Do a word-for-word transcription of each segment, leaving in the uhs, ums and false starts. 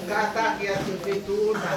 Kātaki atu e feituʻu na.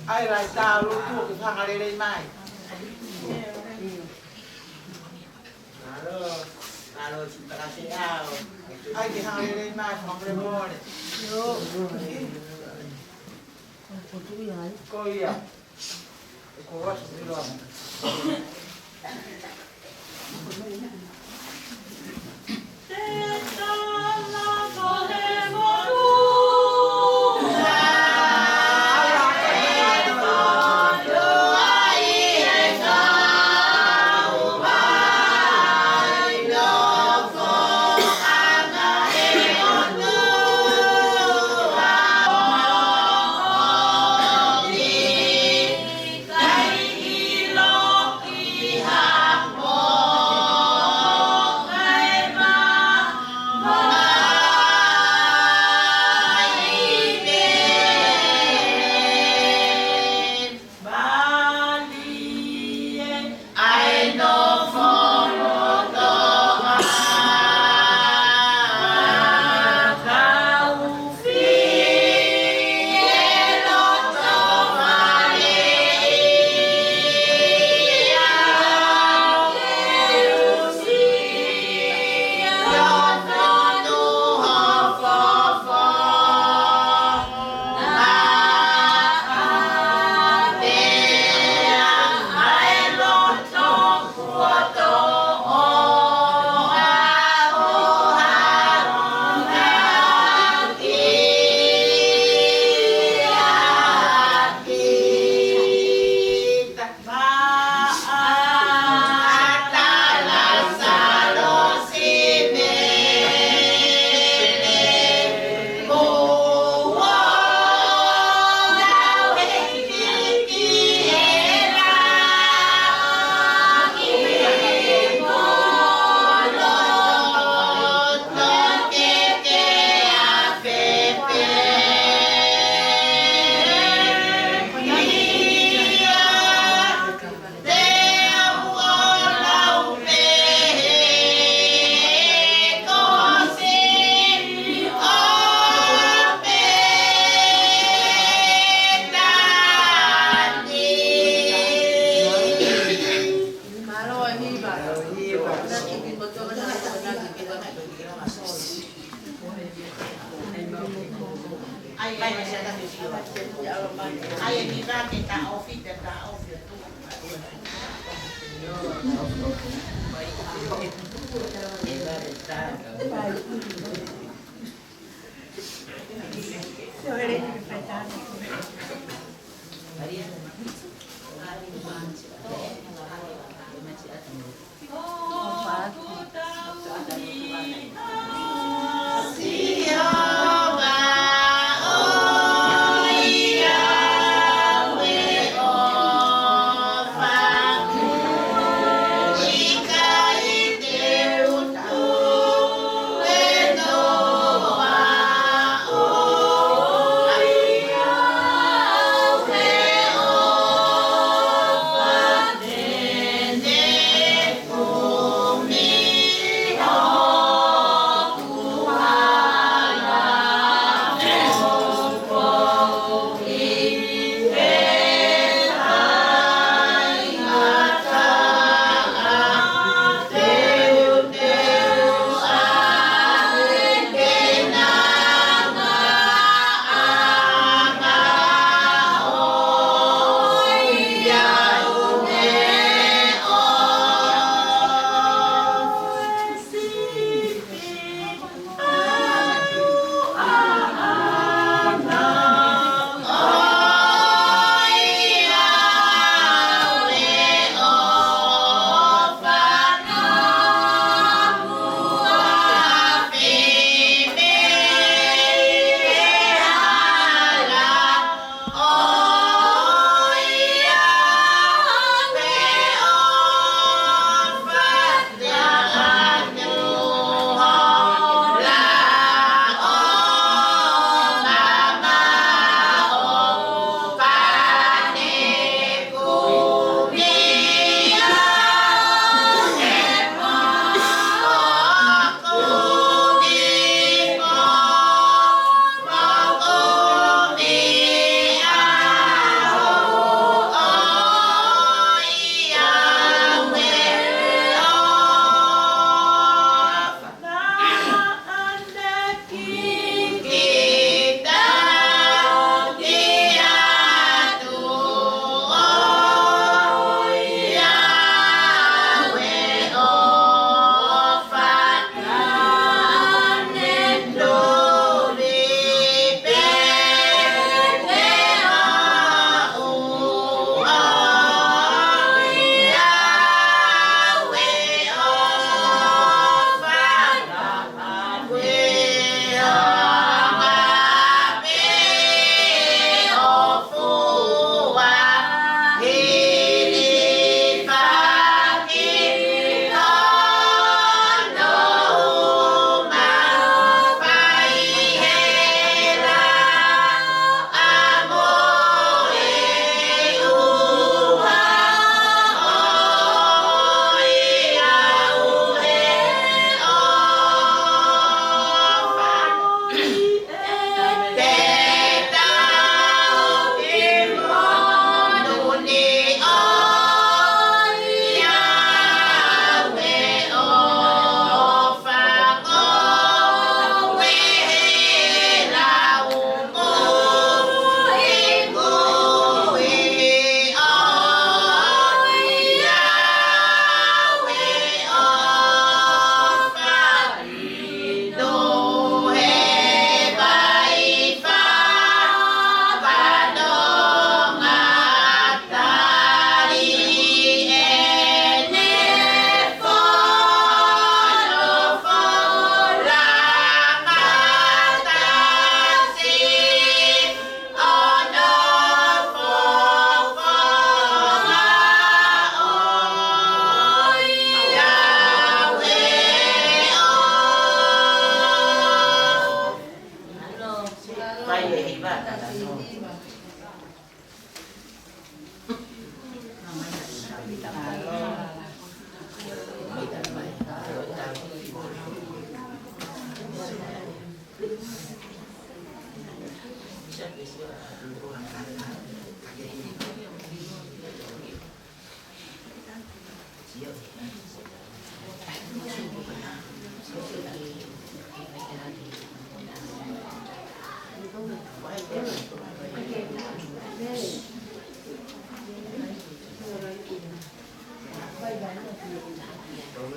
ʻAi, lai tā lutu ke hanga lelei mai. Mālō, mālō, si takase au. ʻAi, ke hanga lelei mai, fakamolemole. Ko ia.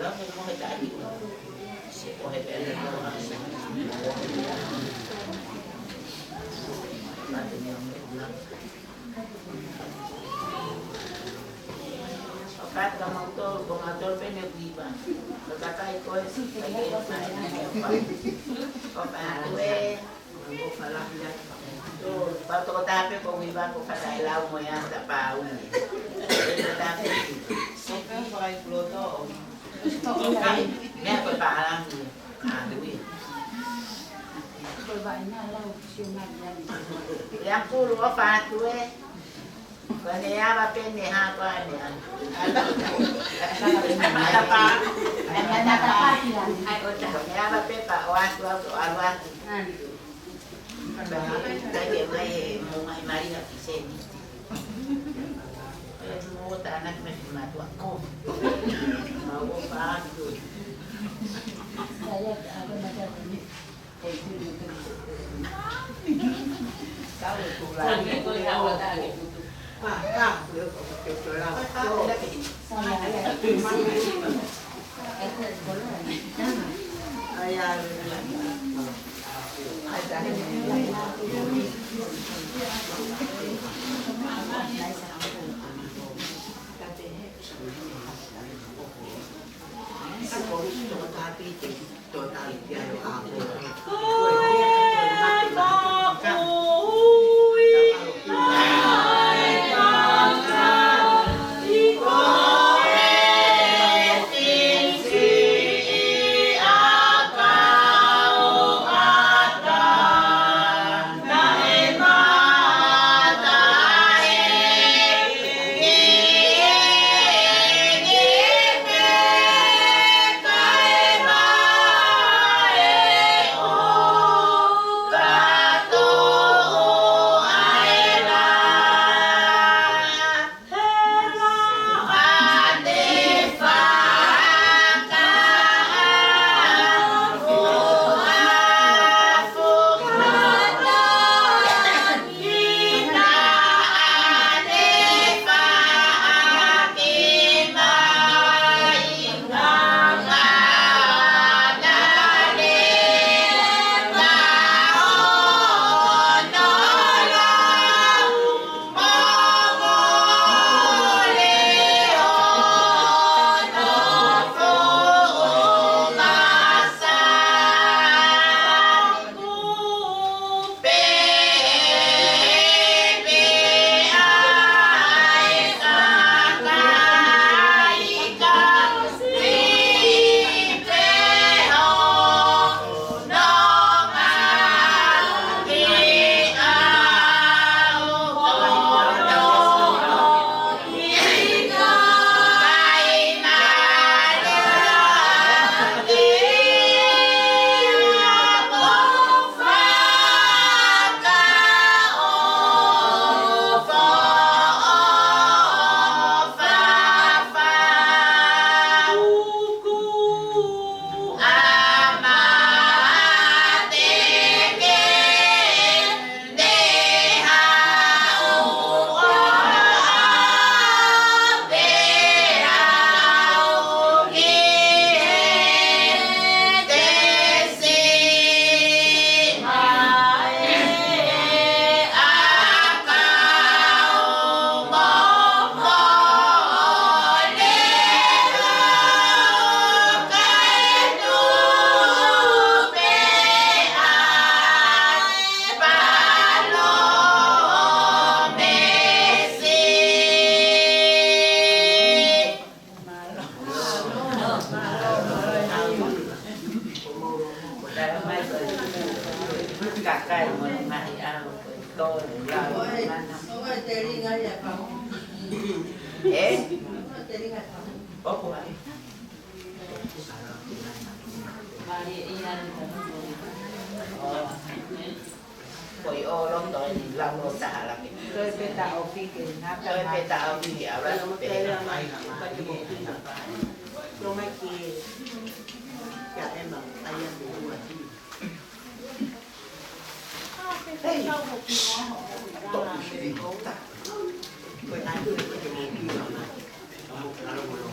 ʻO kātaki mautolu, ko mautolu pē ne ʻoku ʻi ai. Ko e kakai ko ē, ko e kakai ko ē. ʻO kātaki ē. Pau tokotaha pē ko ʻeku ʻi ai ko Fakaʻelau mo e ata pau ni. Tokotaha pē. Ko e fai puloto. Meʻa ko e pālangi. ʻA, ui. Ko e vai na lau sio mai ia. Ia pulu ʻo fātue. Ko ʻene ava pē ne hā ko ʻene ava. Ko ʻene ava pē pea ʻoatu ʻo ʻalu atu. Kai ke mai he mo mai Maria ki seni. E mo tānaki mai ki mātuʻa ko. Mau ʻo fātue. Ko e ʻolonga ʻo e lalo taha lake. Toe pē taʻofi ke ngata. Toe pē taʻofi ke ala pē. Tō mai ki, kia Emma, ʻai atu ua ki. Hei. Tō mai ki. Ko e atu e ko te mo ki. Mo lalo mo lo.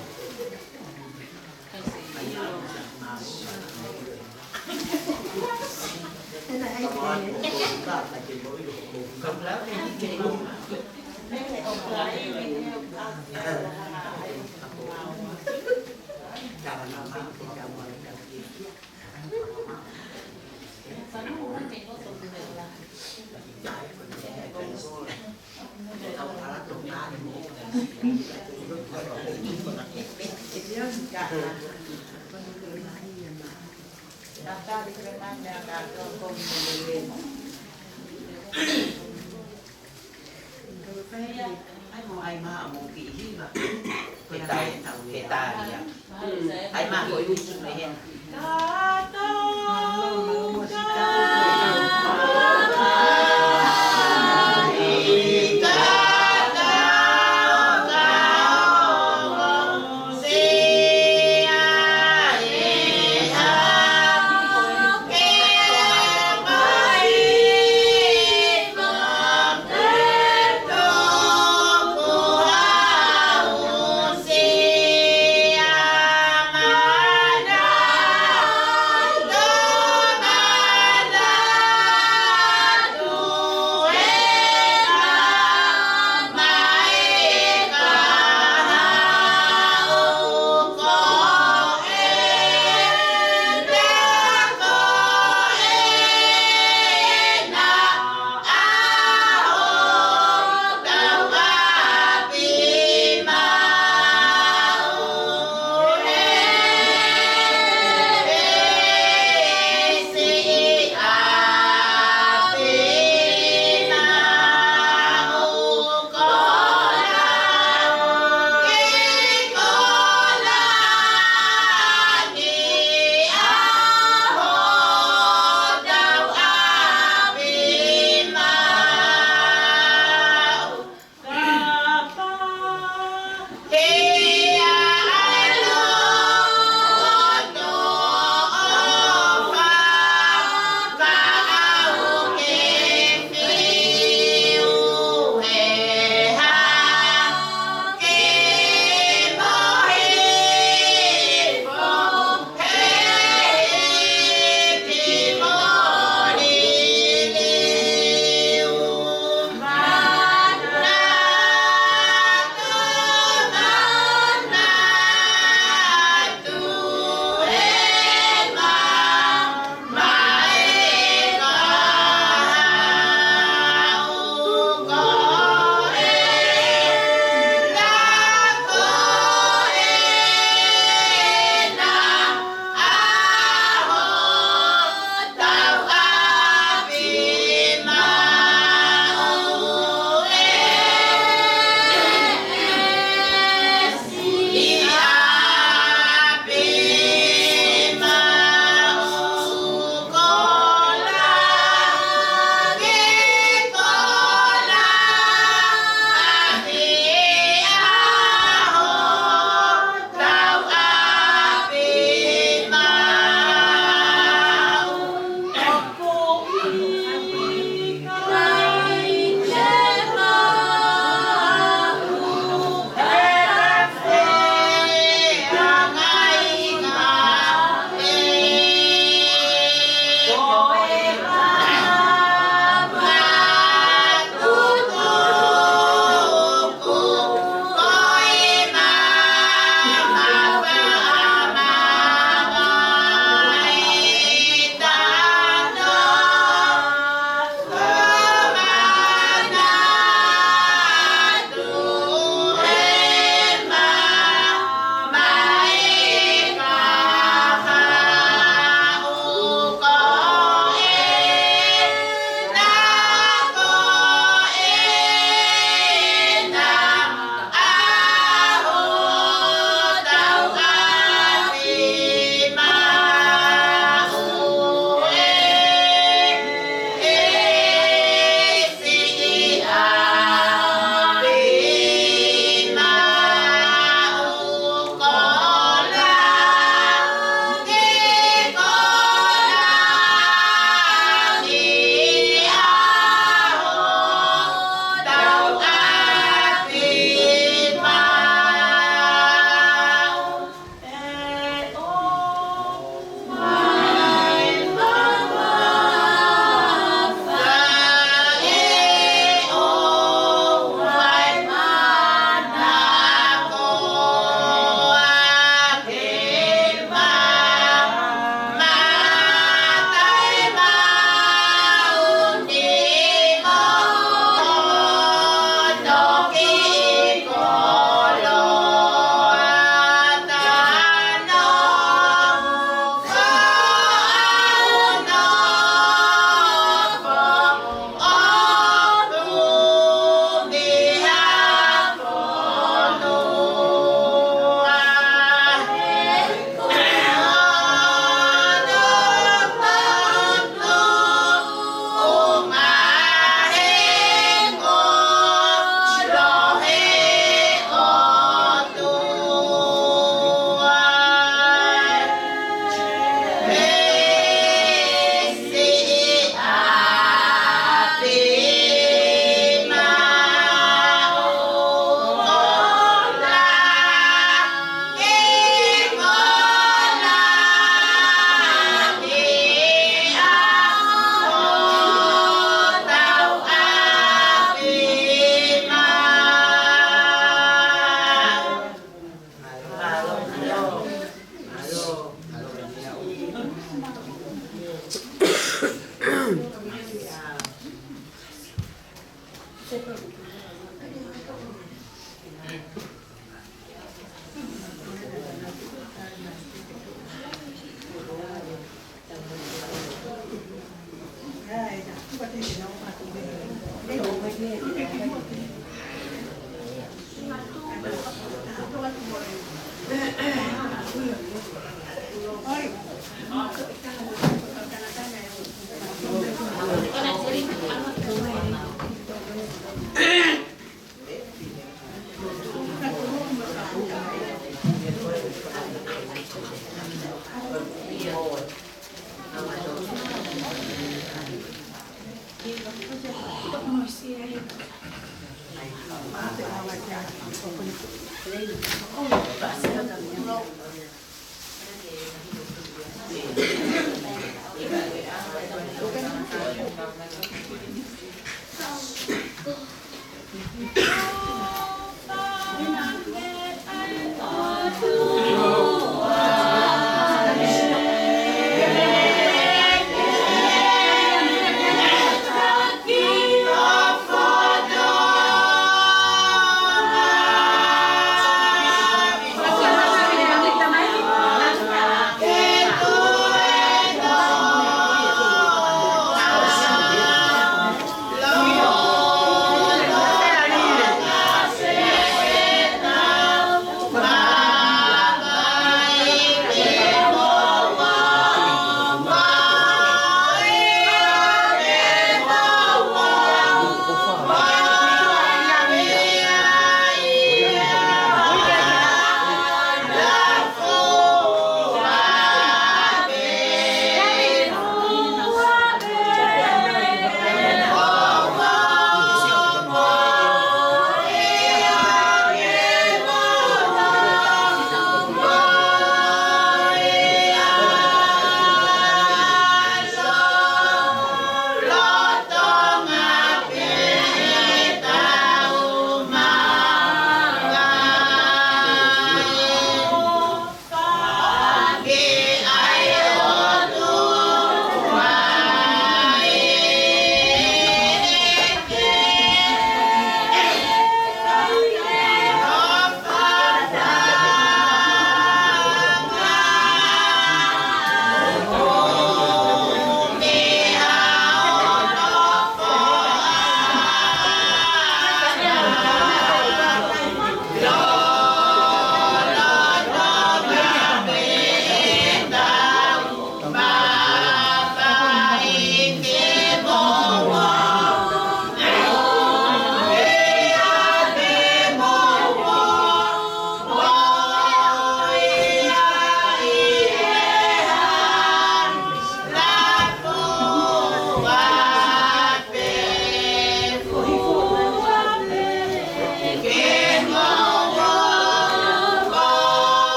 Ke tā, ke tā ia. ʻAi mā ko e utu mei hena.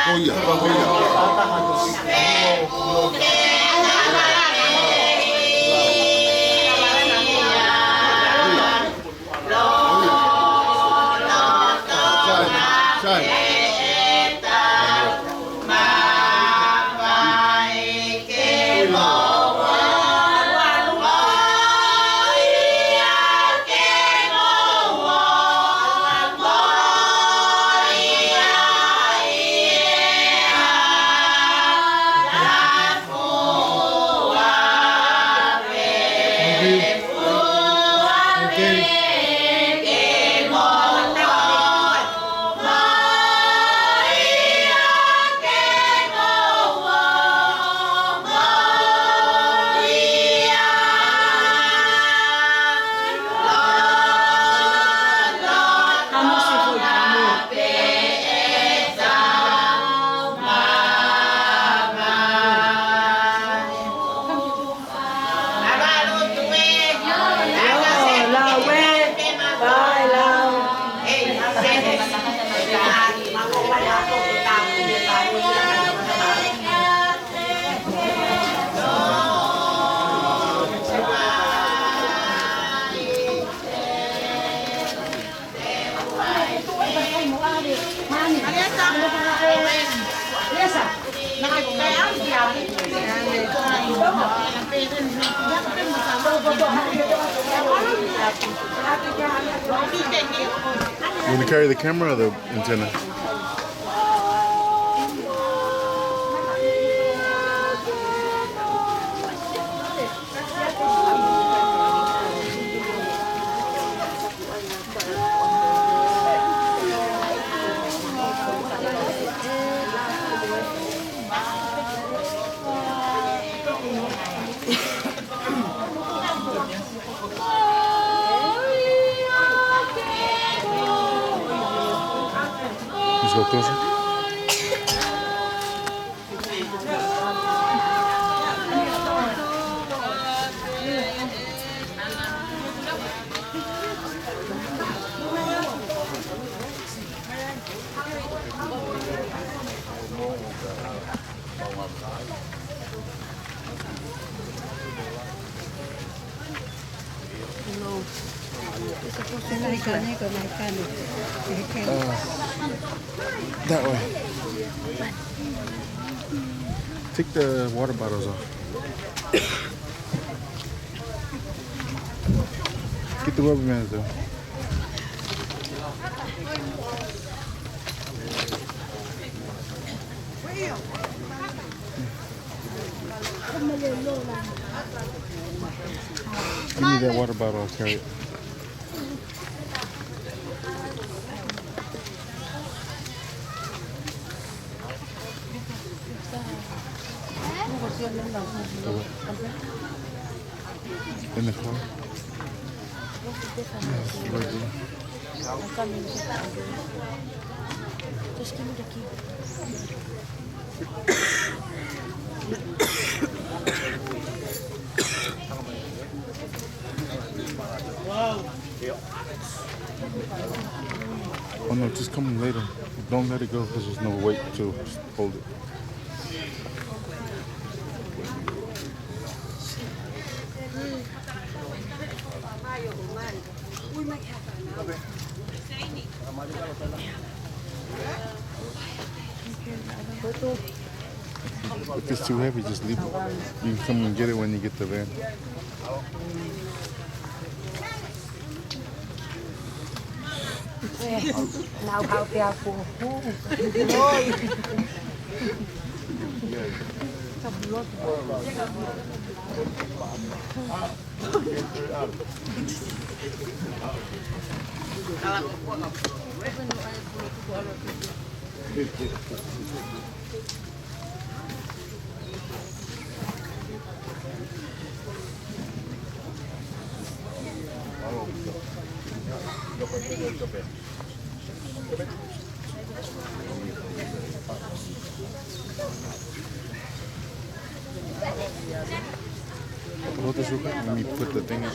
Ko ia, ko ia. You want to carry the camera or the antenna? Let's go closer. Uh, that way. Take the water bottles off. Get the rubber bands, though. Give me that water bottle, I'll carry it. In the car? Yes, right there. Just give me the key. Oh no, just come later. Don't let it go because there's no weight to hold it. If it's too heavy, just leave it. You can come and get it when you get the van. Nau hau pea ko. Let me put the thing in.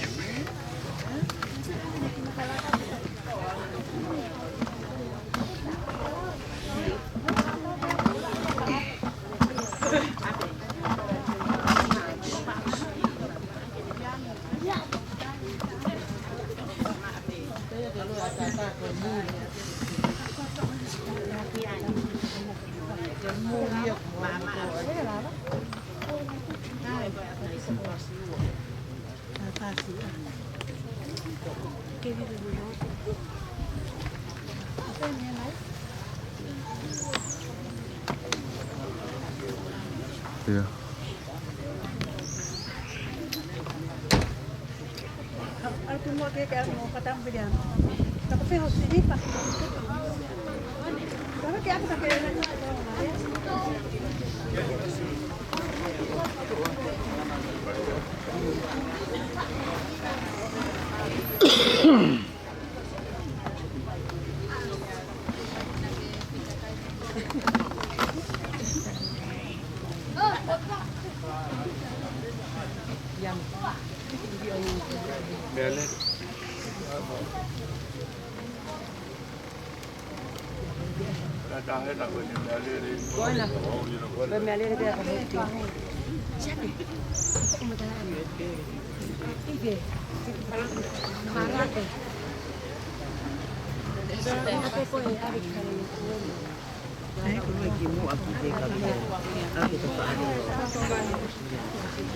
Ia.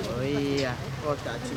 ʻOi, ia, ko ta tu.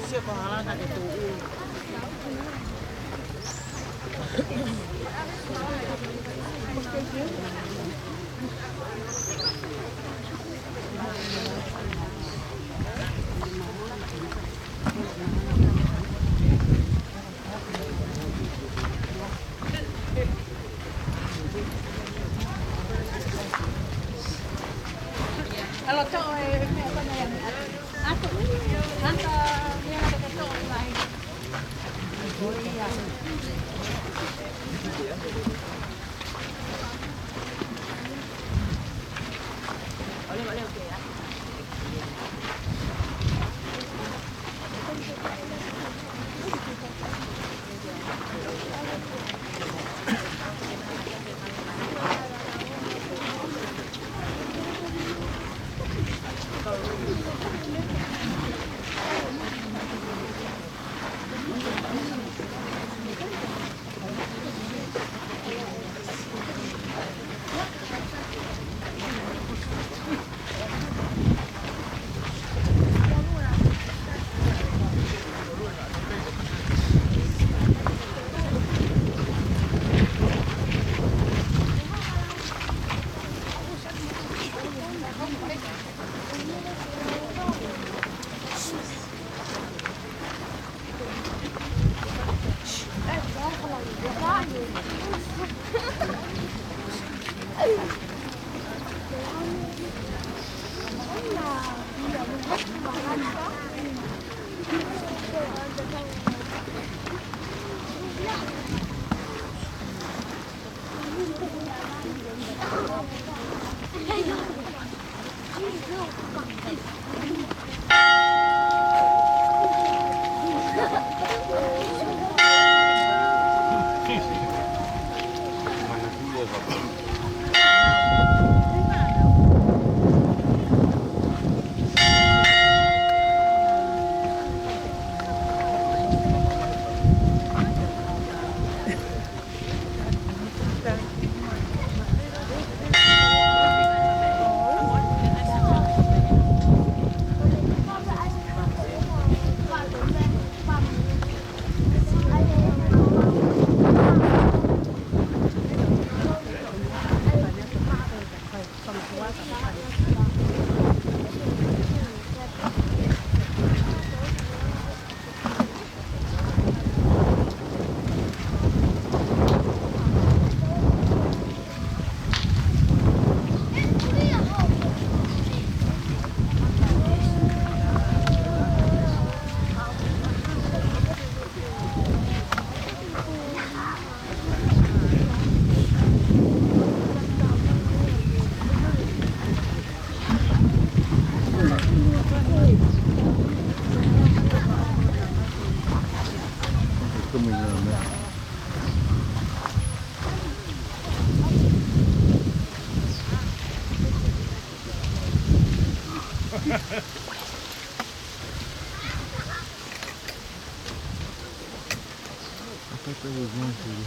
I thought there was one for you.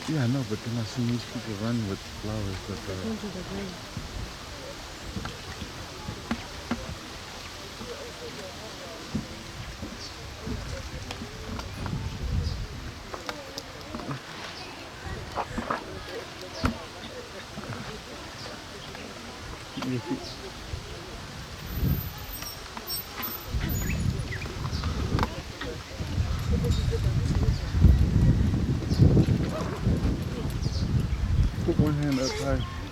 Yeah, I know, but then I see these people run with flowers that are Put one hand up high.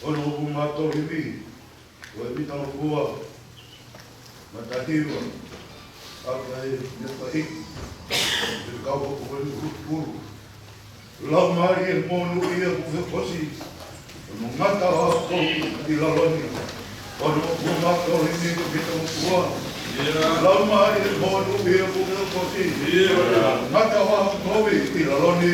Hono hū mātou himi, ko e mita lofua, mata hiva, ʻa e meʻa faʻahi, ʻe kau hoko ko e hū pulu. Laumālie monūʻia kuo ke ʻosi, hono ngata ʻa e kovi ʻi lalo ni. Hono hū mātou himi ko e mita lofua. Laumālie monūʻia kuo ke ʻosi. Ngata ʻa e kovi ʻi lalo ni.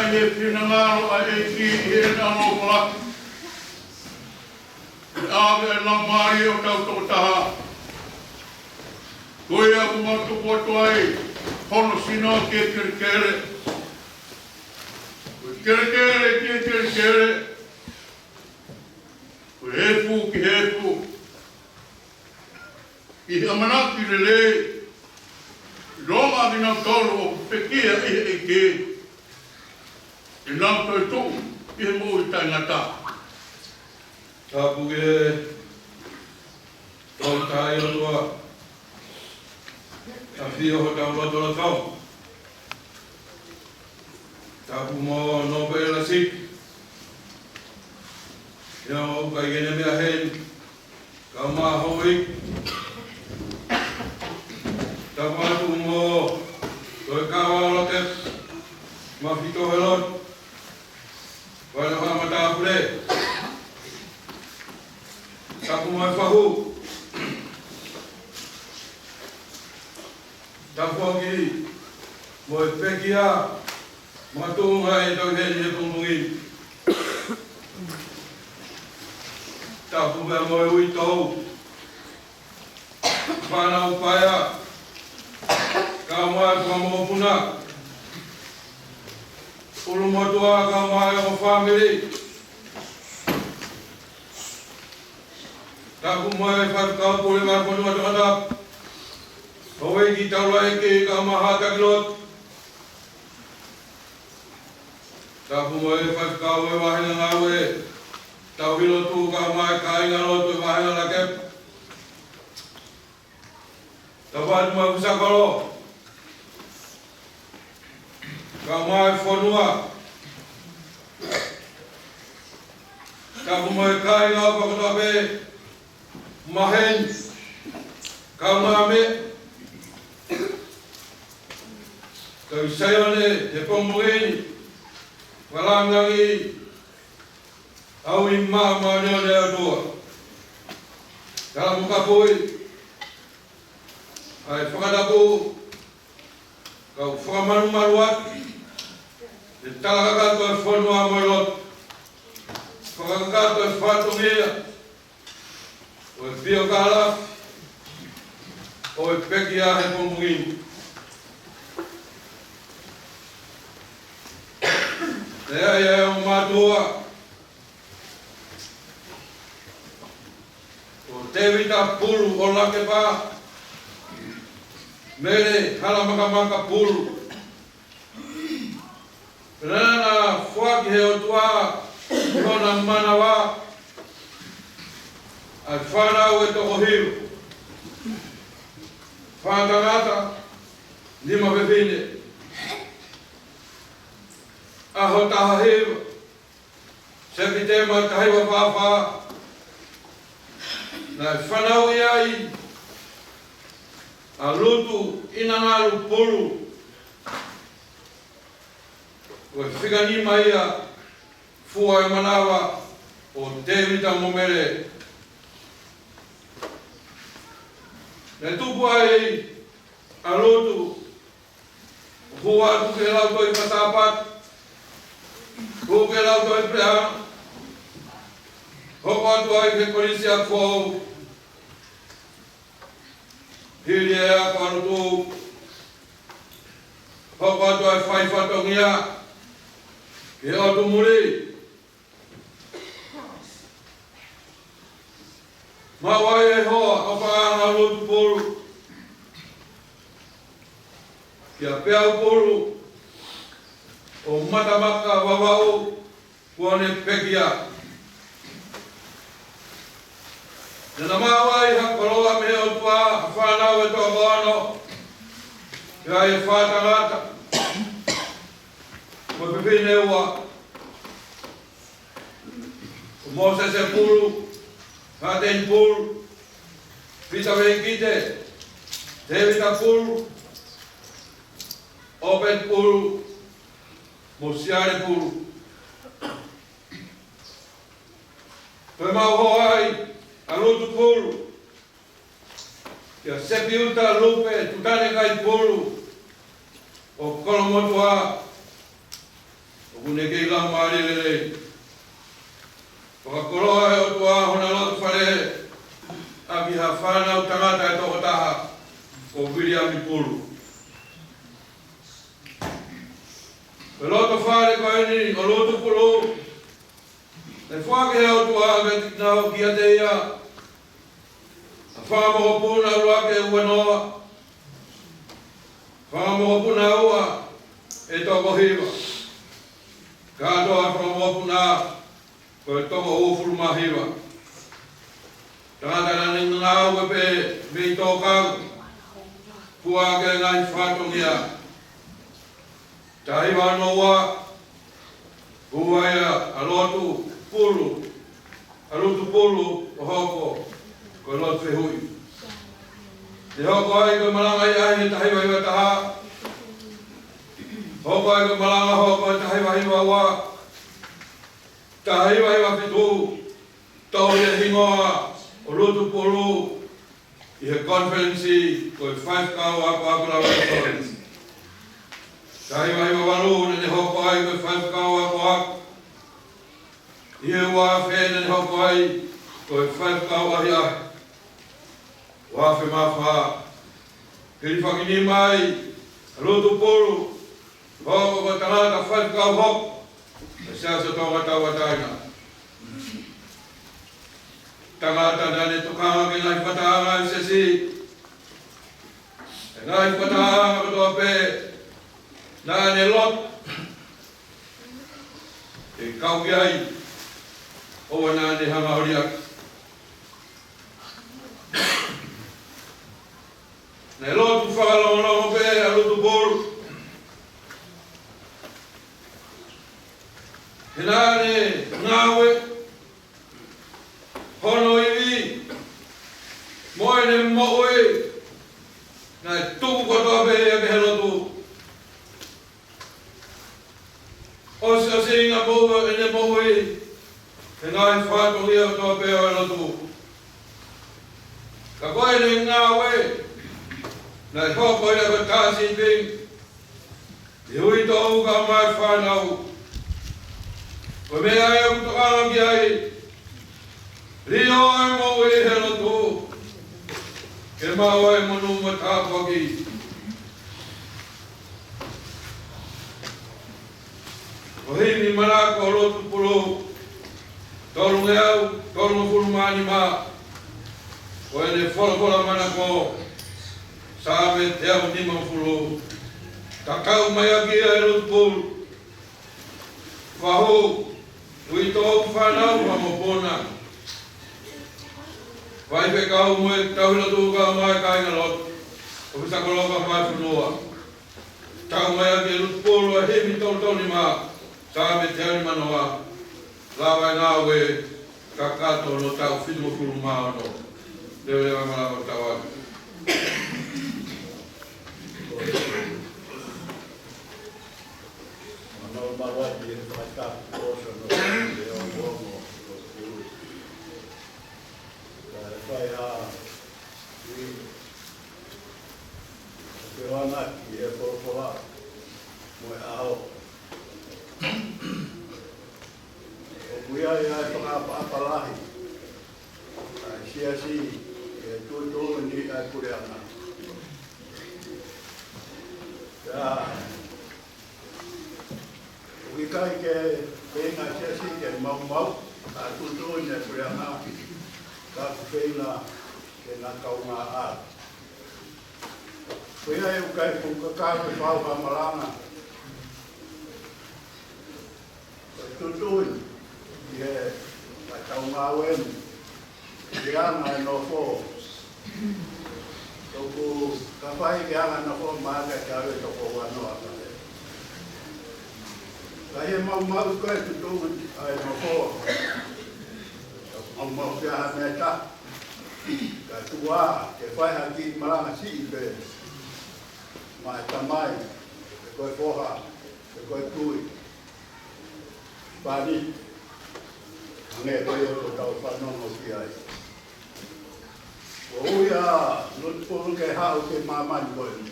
He finangalo ʻa e ʻEiki ʻi heʻene ʻaloʻofa lahi, ʻe ʻave ʻa e laumālie ʻo hotau tokotaha. Ko ia ʻoku mau tuku atu ai hono sino ki he kelekele, ko e kelekele ki he kelekele, ko e efu ki he efu, ʻi he ʻamanaki lelei, ʻilonga ʻa kinautolu ʻoku pekia ʻi he ʻEiki, te nau toetuʻu ʻi he moʻui taʻengata. Tapu ki he Tolu Tahaʻi ʻOtua, ʻafio ʻi hotau lotolotonga. Tapu mo Nōpele Lasiki, ʻio ʻoku ʻikai ke ne meʻa heni, kae ʻumaʻā houʻeiki. Tapu atu mo Toekava ʻo Lakepa, Mafito he lotu, Vale ʻo Haʻa Matāpule. Tapu mo e fahu. Tapu foki mo e pekia makatuʻunga ʻe tau heni he pongipongi ni. Tapu pea mo e uitou, fānau paea, kae ʻumaʻā e fanga mokopuna, ʻulumotuʻa kae ʻumaʻā e ongo fāmili. Tapu mo e Faifekau Pule Ngaahi Fonua Tongatapu, houʻeiki taulaʻeiki kae ʻumaʻā e haʻa taki lotu. Tapu mo e faifekau ʻo e vāhenga ngāue tauhi lotu kae ʻumaʻā e kāinga lotu ʻo e vāhenga Lakepa. Tapu atu mo e Fusakolo kae ʻumaʻā e fonua. Tapu mo e kāinga ʻo fakatāpē maheni, kae ʻumaʻā mei Tauhi Saione he pongipongi ni, fakalangilangiʻi ʻa e ui māʻoniʻoni ʻa e ʻOtua. Tala mo kapui ʻa e fakatapu, kau fakamalumalu atu e talakakato e fonua mo e lotu, fakakakato e fatongia ʻo e piokalafi ʻo e pekia he pongipongi ni. ʻE ʻi ai ʻa e ongo mātuʻa, ko Tēvita Pulu ʻo Lakepa, Mele Halamakamaka Pulu. Pea naʻe foaki ʻe he ʻOtua ʻi hona manava ʻa e fānau ʻe toko hiva, fā tangata, nima fefine. ʻAho taha hiva, Sepitema taha hiva fā fā, naʻe fanauʻi ai ʻa Lutu ʻInangalu Pulu, ko e fika nima ia fua e manava ʻo Tēvita mo Mele. Naʻe tupu ai ʻa Lutu, hū atu ki he Lautohi Fakatāpati, hū ki he Lautohi Puleʻanga, hoko atu ai ki he Kolisi ʻApifoʻou. Hili e ako ʻa Lutu, hoko atu ai e fai fatongia ki he ʻotu muli. Maʻu ai e hoa ʻo Paʻanga Lutu Pulu, kia Peau Pulu ʻo Matamaka Vavaʻu, kuo ne pekia. Naʻa na maʻu ai ha koloa mei he ʻOtua, ha fānau ʻe toko ono, ʻi ai e fā tangata mo e fefine ua, ko Mōsese Pulu, Hāteni Pulu, Pita Veikite, Tēvita Pulu, ʻŌpeti Pulu, mo Siale Pulu. Toe maʻu hoa ai ʻa Lutu Pulu, kia Sepiuta Lupe Tutanekaipulu ʻo Kolomotuʻa, ʻo ʻOku ne kei laumālie lelei. Fakakoloa ʻe he ʻOtua hono loto fale ʻaki ha fānau tangata ʻe toko taha, ko Viliami Pulu. Ko e loto fale ko eni ʻo Lutu Pulu, naʻe foaki ʻe he ʻOtua kiate ia ha fanga mokopuna ʻuluaki ʻe uanoa, fanga mokopuna ua ʻe toko hiva, kātoa fanga mokopuna ko e toko uofulu mā hiva. Tangata naʻa ne ngāue pē mei tōkanga, fua ʻaki e ngaahi fatongia. Taha hiva ono ua, hū ai ʻa Lutu Pulu, ʻa Lutu Pulu ʻo hoko ko e lotu fehuʻi. Ne hoko ai ko e malanga ʻi he taha hiva hiva taha, hoko ai ko e malanga hoko ʻi he taha hiva hiva ua, taha hiva hiva fitu, toʻo e hingoa ʻo Lutu Pulu ʻi he konifelenisi ko e Faifekau Akoako Lava Conference. Taha hiva hiva valu naʻa ne hoko ai ko e Faifekau Akoako. ʻI he ua afe naʻa ne hoko ai ko e Faifekau ʻAhiʻahi. Ua afe mā fā, hilifaki nima ai ʻa Lutu Pulu, hoko ko e tangata faifekau hoko ʻo e Siasi ʻo Tonga Tauʻatāina. Tangata naʻa ne tokanga ki he ngaahi fakatātā ʻa e Siasi, e ngaahi fakatātā kotoa pē naʻa ne lotu ke kau ki ai, ʻoua naʻa ne hanga ʻo liʻaki. Naʻe lotu fakalongolongo pē ʻa Lutu Pulu. He naʻa ne ngāue, hono ivi mo ʻene moʻui, naʻe tuku kotoa pē ia ki he lotu. ʻOsi, ʻosi ʻene moʻui, ʻene moʻui, he ngaahi fatongia kotoa pē ʻo e lotu. Ka ko ʻene ngāue, naʻe hoko ia ko e tā sīpinga ʻi he uitou kae ʻumaʻā e fānau. Ko e meʻa ia ʻoku tokanga ki ai, lio e moʻui he lotu, ke maʻu ai e monū mo e tāpuaki. Ko e himi manako ʻo Lutu Pulu, tolungeau tolungofulu mā nima, ko ʻene folofola manako, Saame teau nimangofulu. Tatau mai ʻaki ia ʻe Lutu Pulu: Fahu, uitou, fānau, fanga mokopuna, faifekau mo e tauhi lotu kae ʻumaʻā e kāingalotu, ʻofisa kolo kae ʻumaʻā e fonua. Tatau mai ʻaki ʻe Lutu Pulu e himi tolu tolu nima, Saame teau nimanoa, lava e ngāue kakato hono taʻu fitungofulu mā ono. Leveleva e malanga ʻo e taʻu ni. Manava malu atu e fakatapu ʻo e ongoongo ʻo e kulu. Kae fai ha ui ke ʻoange ki he folofola mo e ʻaho. ʻOku ʻi ai ʻa e fakaʻapaʻapa lahi ʻa e Siasi ʻi he tuʻutuʻuni ʻa e puleʻanga. Ka ʻoku ʻikai ke feinga e Siasi ke maumauʻi ʻa e tuʻutuʻuni ʻa e puleʻanga, ka ʻoku feinga ke na kaungā ʻalu. Ko ia ʻoku ʻikai ke u kakau ke fai ha malanga ʻo e tuʻutuʻuni ʻi he ʻetau ngāue ni, ke anga e nofo. Tuku ke fai ke anga e nofo, maʻa e kau ʻe toko uanoa. Ka ʻi he maumauʻi ko ē e tuʻutuʻuni ʻa e nofo, maumauʻi pē ha meʻa ʻe taha. Ka tuku ke fai ha kiʻi malanga siʻi pē maʻa e tamai, pe ko e foha, pe ko e kui. Pani, hangē ko ia ʻoku tau fanongo ki ai. Kuo ui ʻa Lutu Pulu ke haʻu ki māmani ko eni.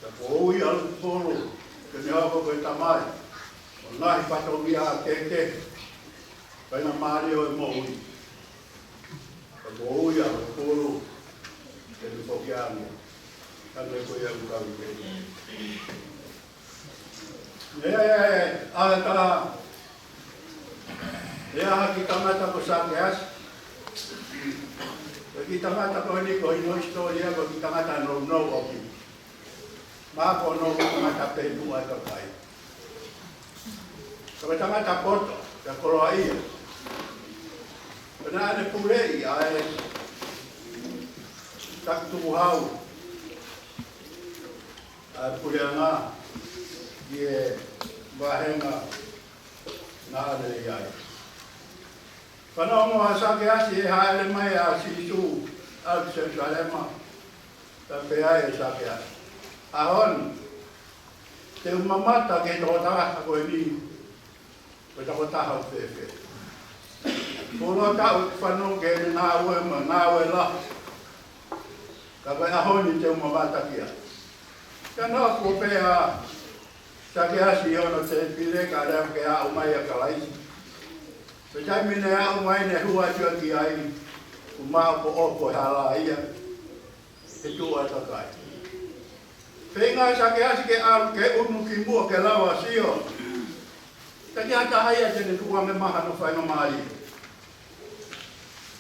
Ka kuo ui ʻa Lutu Pulu ke ne hoko ko e tamai ʻo e ngaahi fatongia kehekehe, faingamālie ʻo e moʻui. Ka ko e ui ʻa e pulu, ke ne foki ange. Ka ne ko ia ʻoku kau ke. ʻE, ʻe, ʻe, ʻa e ta, ʻe ʻaha ki he tangata ko Sakeasi. Ko e kiʻi tangata ko eni ko hono hisitōlia ko e kiʻi tangata nounou ʻoku. Mā ko hono tangata pē tuʻa ʻa e kakai. Ko e tangata poto, pea koloaʻia. Pea naʻa ne puleʻi ʻa e taki tukuhau ʻa e puleʻanga ʻi he vāhenga naʻa ne ʻi ai. Fanongo ʻa Sakeasi ʻe hāʻele mai ʻa Sīsū ʻalu ki Selusalema. Pea pehē ai ʻe Sakeasi, ʻAho ni, te u mamata ki he tokotaha ko eni, ko e tokotaha ʻoku fēfē. Kuo ua taʻu ʻeku fanongo ki heʻene ngāue mo e ngāue lahi. Ka ko e ʻaho ni te u mamata ki ai. Ka naʻe ʻosi pē ʻa Sakeasi ʻi hono tēpile kae lava ke aʻu mai ʻa Kalaisi. Pea taimi ne aʻu mai ne hū atu ki ai, kuo māʻopoʻopo e hala ia he tuʻa ʻa e kakai. Feinga ʻa Sakeasi ke ʻalu ke ʻunu ki muʻa ke lava ʻo sio. Ka ʻikai ha taha ia te ne tukuange mai hano faingamālie.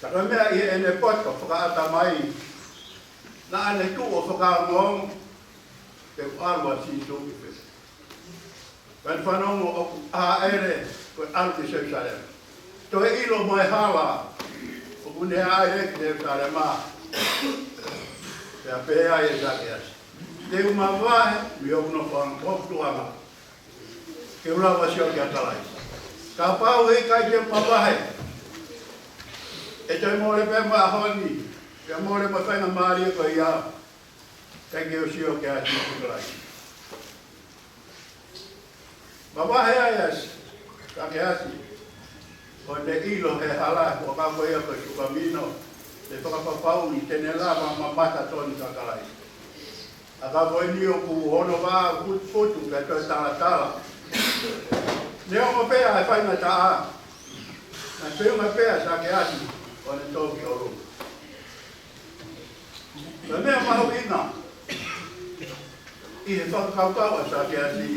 Ka ko e meʻa ʻi heʻene poto fakaʻatamai, naʻa ne tuʻu ʻo fakaongoongo pe ʻoku ʻalu ʻa Sīsū ki fē. Pea ne fanongo ʻoku hāʻele ko e ʻalu ki Selusalema. Toe ʻilo mo e hala ʻoku ne hāʻele ki Selusalema. Pea pehē ai ʻe Sakeasi, Te u mavahe mei hoku nofoʻanga, hoku tuʻanga, ke u lava ʻo sio kia Kalaisi. Kapau he ʻikai te u mavahe, ʻe toe mole pē mo e ʻaho ni, pea mole mo e faingamālie ko ia, ʻikai ke u sio kia Sīsū Kalaisi. Mavahe ai ʻa Sakeasi, ʻo ne ʻilo he hala, ʻo ka ko ia ko e sukamino, ʻe fakapapauʻi te ne lava ʻo mamata tonu kia Kalaisi. ʻA ka ko eni ʻoku hono vā putuputu pea toe talatala. Neongo pē ʻa e faingataʻa, naʻe feʻunga pē ʻa Sakeasi ʻo ne tō ki ʻolunga. Ko e meʻa mahuʻinga ʻi he fakakaukau ʻa Sakeasi,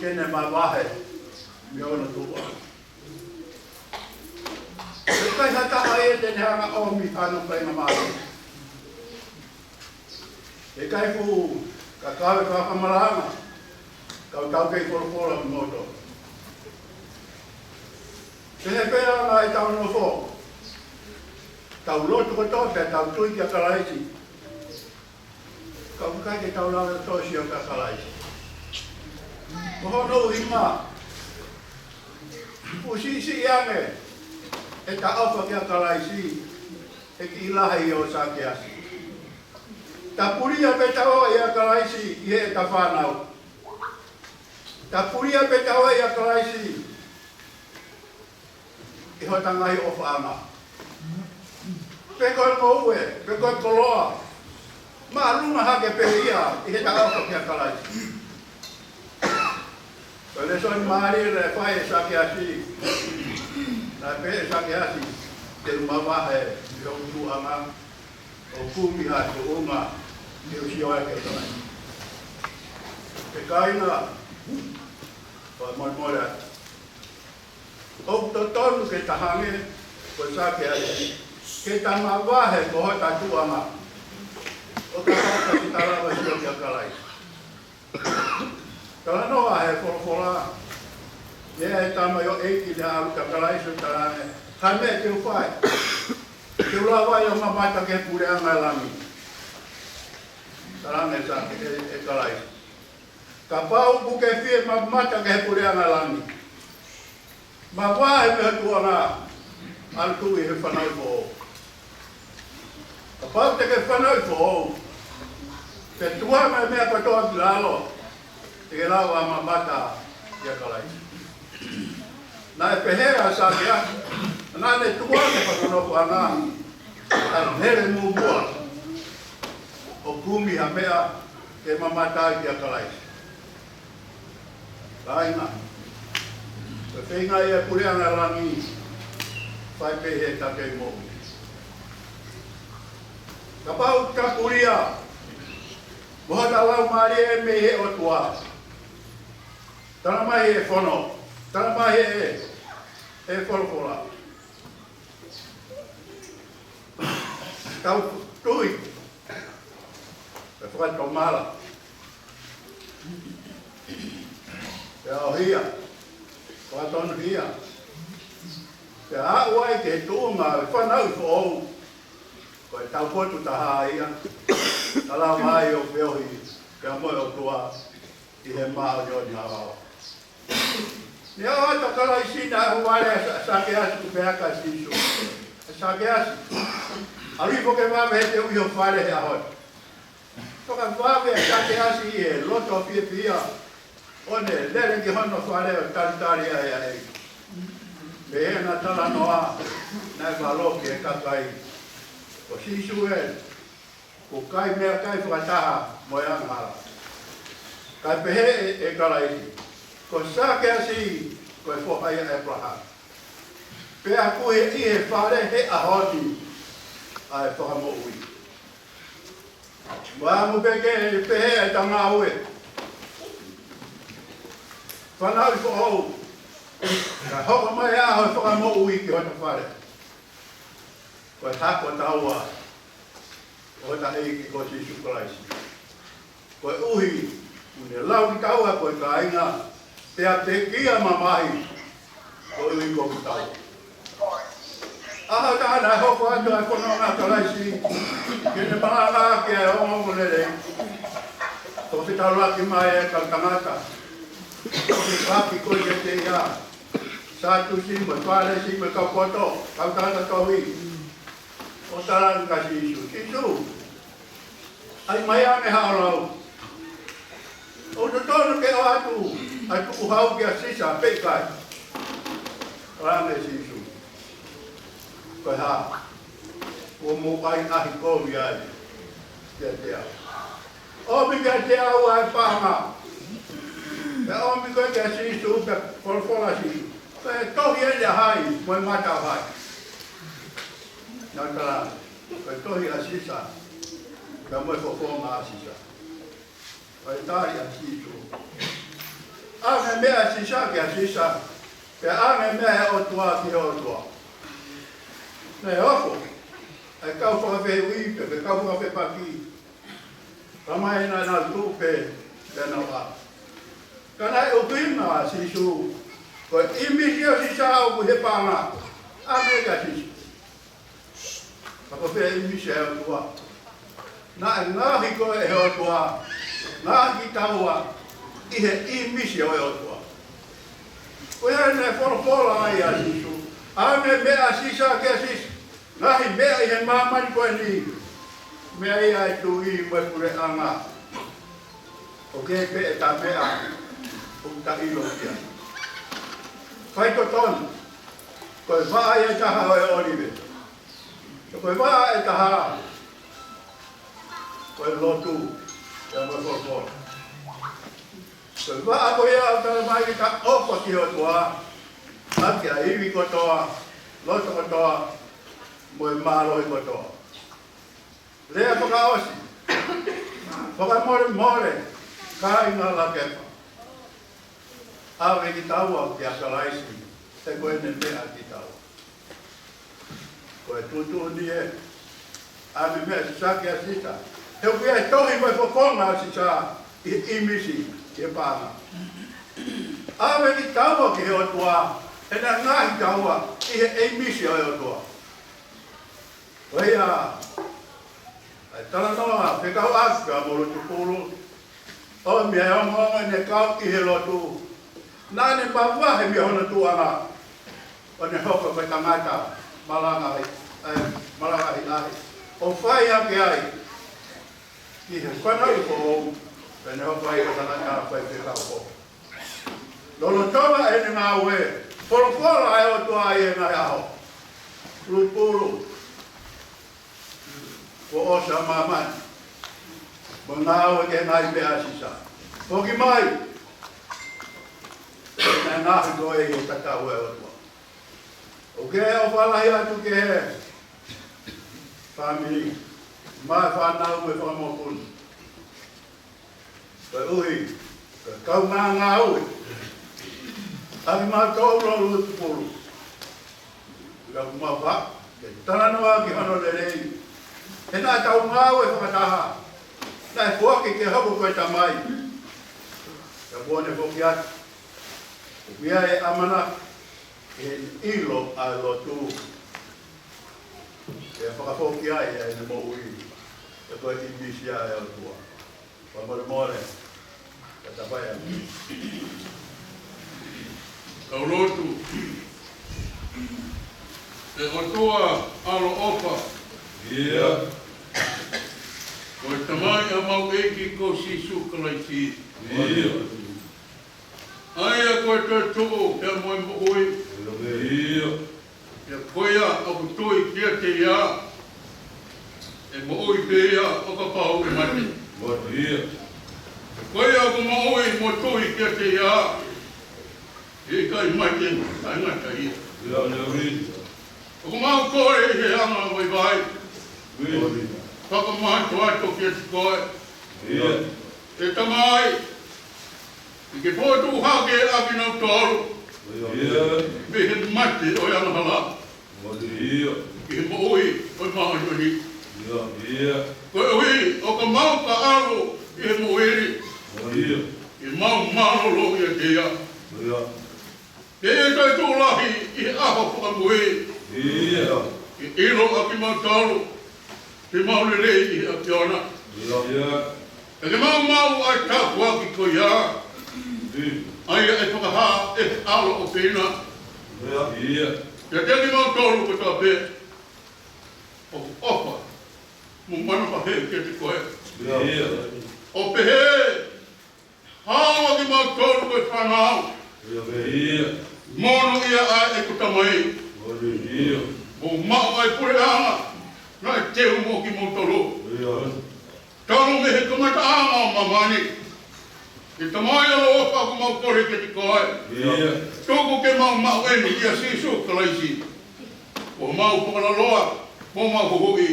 ke ne mavahe mei hono tuʻa. ʻIkai ha taha ia te ne hanga ʻo ʻomi hano faingamālie. ʻIkai fuʻu kakau e fakamalanga, kau tau kei folofola ki moto. Pehē pē ʻa e anga ʻetau nofo, tau lotu kotoa pea tau tui kia Kalaisi. Ka ʻoku ʻikai ke tau lava ʻo sio kia Kalaisi. Ko hono ʻuhinga, kuo siʻisiʻi ange ʻeta ʻofa kia Kalaisi he kiʻi lahi ʻo Sakeasi. Ta pulia pē taua ʻia Kalaisi ʻi heʻeta fānau. Ta pulia pē taua ʻia Kalaisi ʻi hota ngaahi ʻofaʻanga. Pe ko e ngoue, pe ko e koloa, māʻolunga hake pē ia ʻi heʻeta ʻofa kia Kalaisi. Ko e lēsoni mālie naʻe fai ʻe Sakeasi, naʻe pehē ʻe Sakeasi, Te u mavahe mei hoku tuʻanga, ʻo kumi ha tuʻunga ke u sio ai kia Kalaisi. Pea kāinga, fakamolemole atu. ʻOku totonu ke ta hangē ko Sakeasi, ke ta mavahe ko hota tuʻanga, ʻo ta hanga ʻo ta lava ʻo sio kia Kalaisi. Talanoa he folofola, naʻe ʻi ai e tamaioʻeiki naʻe ʻalu kia Kalaisi ʻo talaange, Ko e hā e meʻa te u fai ke u lava ai ʻo mamata ki he puleʻanga ʻo e langi? Talaange ʻe Sake-, ʻe, ʻe Kalaisi, Kapau ʻoku ke fie mamata ki he puleʻanga ʻo e langi, mavahe mei ho tuʻanga, ʻalu tuʻu ʻi he fanauʻi foʻou. Kapau te ke fanauʻi foʻou, pea tukuange e meʻa kotoa ki lalo, te ke lava ʻo mamata kia Kalaisi. Naʻe pehē ʻa Sakeasi, naʻa ne tukuange hono nofoʻanga, ʻo ne hele muʻomuʻa ʻo kumi ha meʻa ke mamata ai kia Kalaisi. Kāinga, ko e feinga ia e puleʻanga langi, fai pē he takai moʻui. Kapau ʻoku ta pulia mo hota laumālie mei he ʻOtua, tala mai he fono, tala mai he, he folofola, tau tui, pea fakatomala, pea ʻohia, fakatonuhia, pea aʻu ai ki he tuʻunga ʻo e fanauʻi foʻou, ko e taupotu taha ia, ʻa e lava ai ʻo feohi pea mo e ʻOtua ʻi he māʻoniʻoni ʻo e ʻOtua. Naʻe ʻoatu ʻa Kalaisi, naʻe ʻohovale ʻa Sa-, Sakeasi, pea pehē kia Sīsū, ʻE Sakeasi, ʻalu hifo ke vave he te u ʻi ho fale he ʻaho ni. Fakavave ʻa Sakeasi ʻi he loto fiefia, ʻo ne lele ki hono fale ʻo talitali ai ʻa e ʻEiki. Pea ʻi heʻena talanoa, naʻe valoki e kakai, ko Sīsū ē, ʻoku kai meʻakai fakataha mo e angahala. Kae pehē ʻe, ʻe Kalaisi, ko Sakeasi, ko e foha ia ʻo ʻĒpalahame. Pea ʻoku ʻi he fale he ʻaho ni ʻa e Fakamoʻui. Mo e ʻamu pē ke pehē ʻe he ngāue, fanauʻi foʻou, kae hoko mai ʻa e Fakamoʻui ki hota fale. Ko e hako taua ʻo hota ʻEiki ko Sīsū Kalaisi. Koeʻuhi ʻoku ne lau kitaua ko e kāinga, pea pekia mamahi, koeʻuhi ko kitaua. ʻAho taha naʻe hoko atu ʻa e fononga ʻa Kalaisi, ke ne malanga ki he ongoongolelei. Ko e fetaulaki mai e kau tangata, ko e kaki ko ia te ia, Sātusi mo e Fālesi mo e kau poto, kau tangata tohi. ʻO talaange kia Sīsū, Sīsū, ʻai mai ange haʻo lau. ʻOku totonu ke ʻoatu ʻa e tukuhau kia Sisa pe ʻikai? Talaange ʻe Sīsū, ko e hā ʻoku mou ʻai ʻahi kovi ai kiate au? ʻOmi kiate au ʻa e paʻanga. Pea ʻomi ko ē kia Sīsū, pea folofola ʻa Sīsū, ko e tohi eni ʻa hai, mo e mata ʻo hai? Naʻa na talaange, ko e tohi ʻa Sisa, pea mo e fofonga ʻa Sisa. Ko e tali ʻa Sīsū, ʻoange meʻa ʻa Sisa kia Sisa, pea ʻoange meʻa ʻa e ʻOtua ki he ʻOtua. Naʻe hoko ʻa e kau fakafehuʻi pea mo e kau fakafepaki, ka naʻa nau tuʻu pē, pea nau ʻā. Ka naʻe ʻuhinga ʻa Sīsū, ko e ʻīmisi ʻo Sisa ʻoku ʻi he paʻanga, ʻoange kia Sisa. Ka ko e fē ʻīmisi ʻa e ʻOtua? Naʻe ngaohi koe ʻe he ʻOtua, ngaohi kitaua ʻi he ʻīmisi ʻo e ʻOtua. Ko ia naʻe folofola ai ʻa Sīsū, ʻoange meʻa ʻa Sisa kia Sisa. Ngaahi meʻa ʻi he māmani ko eni, meʻa ia ʻa e tuʻi mo e puleʻanga. ʻOku kei pē ʻeta meʻa ʻoku ta ʻilo ki ai. Faitotonu, ko e vaʻa ia ʻe taha ʻo e ʻōlive. Ko e vaʻa ʻe taha, ko e lotu, pea mo e folofola. Ko e vaʻa ko ia ʻoku tala mai ke ta ʻofa ki he ʻOtua ʻaki ʻa e ivi kotoa, loto kotoa, mo e mālohi kotoa. Lea fakaʻosi, fakamolemole, kāinga Lakepa. ʻAve kitaua kia Kalaisi, he ko ʻene meʻa kitaua. Ko e tuʻutuʻuni ē, ʻoange meʻa ʻa Sisa kia Sisa. He ʻoku ʻi ai e tohi mo e fofonga ʻo Sisa ʻi he ʻīmisi ʻi he paʻanga. ʻAve kitaua ki he ʻOtua, he naʻe ngaohi kitaua ʻi he ʻīmisi ʻo e ʻOtua. Ko ia, ʻa e talanoa fekauʻaki mo e lotu pulu, ʻomi ʻa e ongoongo ʻene kau ʻi he lotu. Naʻa ne mavahe mei hono tuʻuʻanga, ʻo ne hoko ko e tangata malanga ai, ʻa e malanga ai, ʻo fai hake ai ki he fanauʻi foʻou, pea ne hoko ai ko e tangata faifekau foʻou. Lolotonga ʻene ngāue, folofola ʻa e ʻOtua ʻi he ngaahi ʻaho. Pulupulu, kuo ʻosi ʻa māmani, mo ngāue ki he ngaahi meʻa ʻa Sisa. Foki mai, Ngaahi ko e ʻi he tatau ʻa e ʻOtua. ʻOku ke ʻofa lahi atu ki he fāmili, mo e fānau mo e fanga mokopuna. Koeʻuhi, ko e kaungā ngāue ʻa kimautolu ʻa Lutupulu. Pea ʻoku mau fai ke talanoa ki hono lelei. He naʻa tau ngāue fakataha. Naʻe foaki ke hoko ko e tamai. Pea kuo ne foki atu. ʻOku ʻi ai e ʻamanaki, ʻi he ʻilo ʻa e lotu. Pea fakafoki ai ʻa ʻene moʻui. He ko e ʻīmisi ia ʻa e ʻOtua. Fakamolemole. Ka ta fai atu. Tau lotu. ʻE ʻOtua ʻaloʻofa. ʻIo. Ko e Tamai ʻa homau ʻEiki ko Sīsū Kalaisi. ʻIo. ʻA ia ko e toetuʻu pea mo e moʻui. ʻIo. Pea ko ia ʻoku tui kiate ia, ʻe moʻui pē ia ʻo kapau ʻe mate. ʻIo. Ko ia ʻoku moʻui mo tui kiate ia, ʻe ʻikai mate, taʻengata ia. ʻIo. ʻOku mau kole ʻi he anga vaivai. ʻIo. Fakamātoato kiate koe. ʻIo. ʻE Tamai, ʻi he fokotuʻu hake ʻa kinautolu. ʻIo. Mei he mate ʻo e angahala. ʻIo. Ki he moʻui ʻo e māʻoniʻoni. ʻIo. Koeʻuhi ʻo ka mau ka ʻalu ʻi he moʻui ni. ʻIo. ʻE mau mālōlō ʻiate ia. ʻIo. Pea ʻe toetuʻu lahi ʻi he ʻaho fakamui. ʻIo. ʻE ʻilo ʻa kimautolu ke mau lelei ʻi he ʻAfiona. ʻIo. ʻE ke mau maʻu ʻa e tāpuaki ko ia. ʻIo. ʻA ia ʻe fakahā ʻe he ʻAlo ʻofeina. ʻIo. ʻIate kimautolu kotoa pē ʻoku ʻofa mo manavahē kiate koe. ʻIo. ʻO pehē, hao ʻa kimautolu ko e fānau. ʻIo. Monūʻia ʻa e ko Tamai. ʻIo. Mou maʻu ʻa e puleʻanga naʻe teu mo kimoutolu. ʻIo. Talu mei he kamataʻanga ʻo māmani. ʻE Tamai ʻaloʻofa, ʻoku mau kole kiate koe. ʻIo. Tuku ke mau maʻu eni ʻia Sīsū Kalaisi ko homau Fakalaloa mo homau Huhuʻi.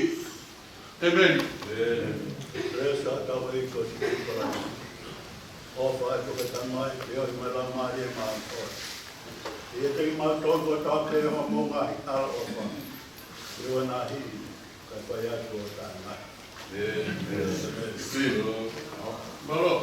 ʻĒmeni. ʻĒmeni. Praise God, tau ʻEiki ko Sīsū Kalaisi. ʻOfa ʻa e ko e Tamai, feohi mo e Laumālie Māʻoniʻoni. ʻIate kimautolu kotoa pē mo e ngaahi ʻaloʻofa. ʻIo, naʻe hili, kae fai atu ʻo tānaki. ʻĒmeni. ʻĒmeni. Mālō.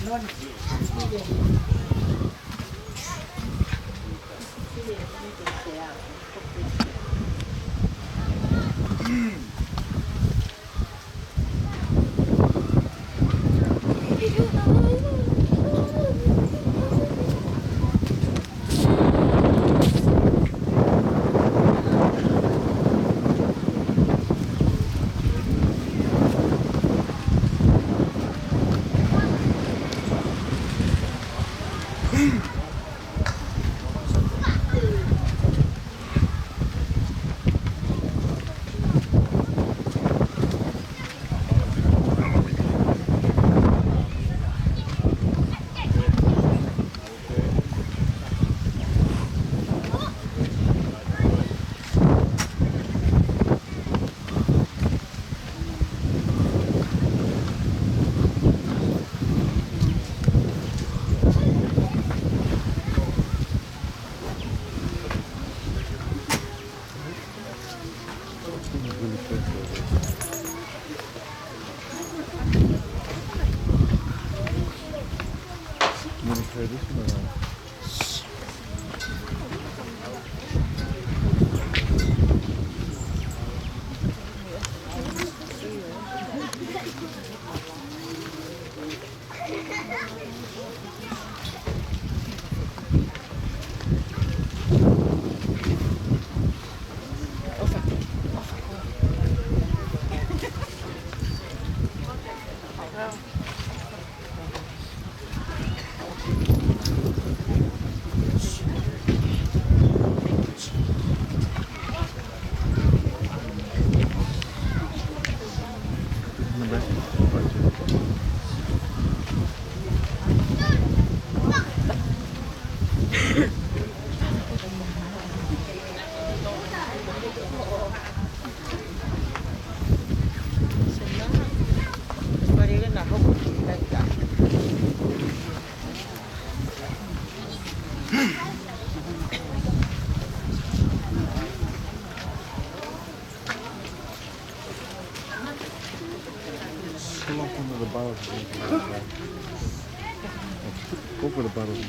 Really traditional. Pull off one of the bottles. Go for the bottles.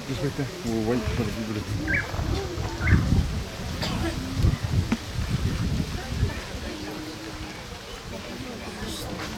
Just right there. We'll wait for the people to.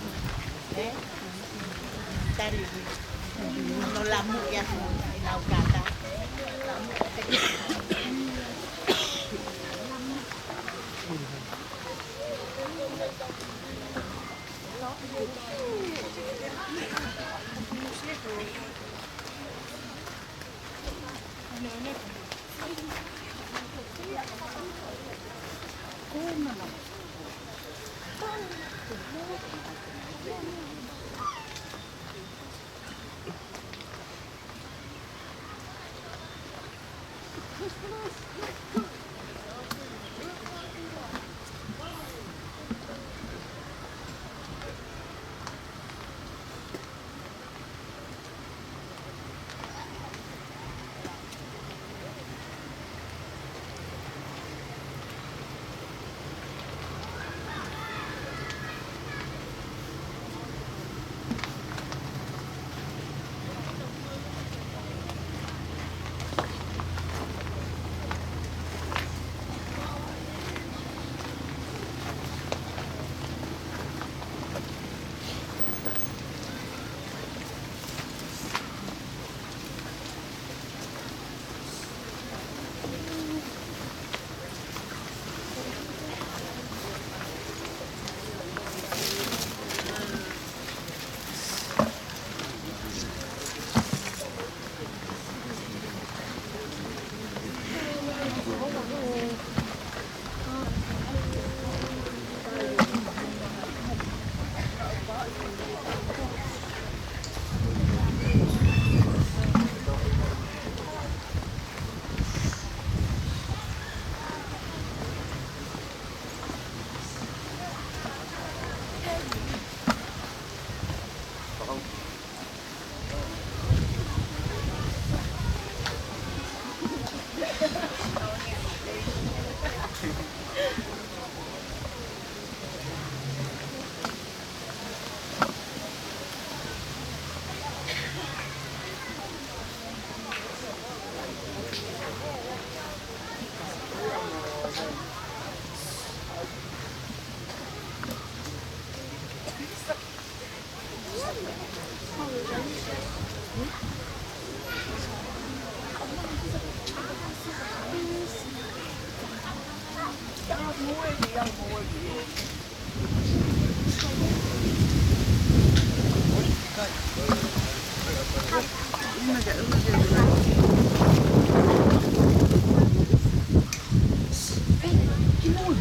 Kimui.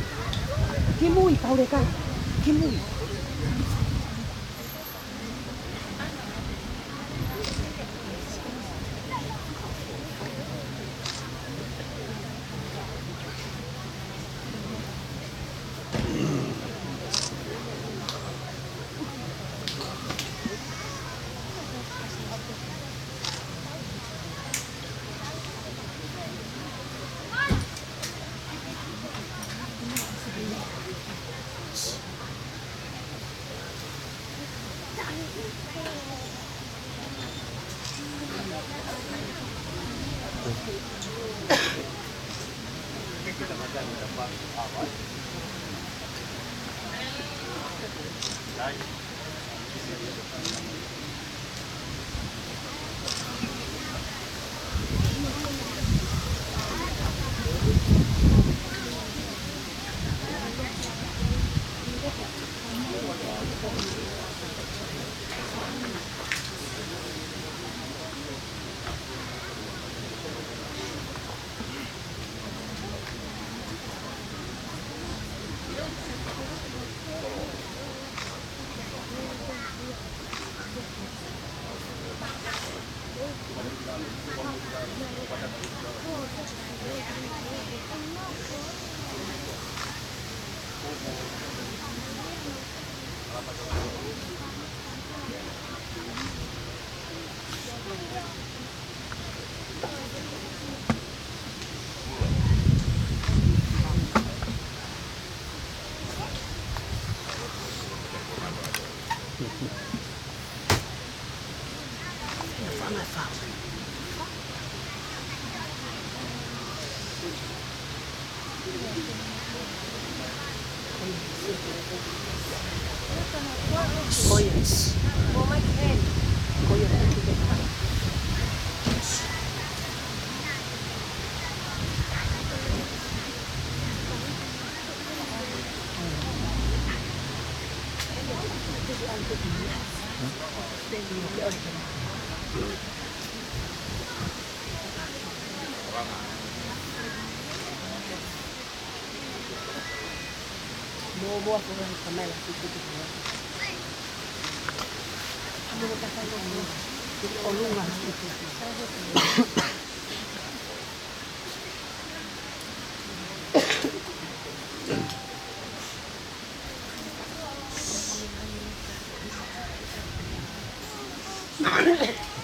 Kimui, Pauleka. Kimui.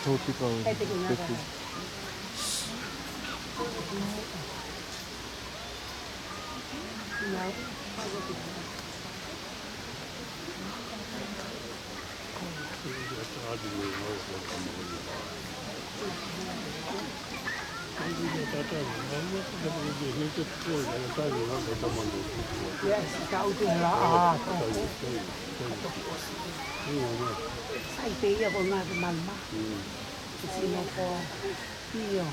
Tō pika o. Yes, ka utu la a. Sai pē ia ko ngā te malma. Sino ko io.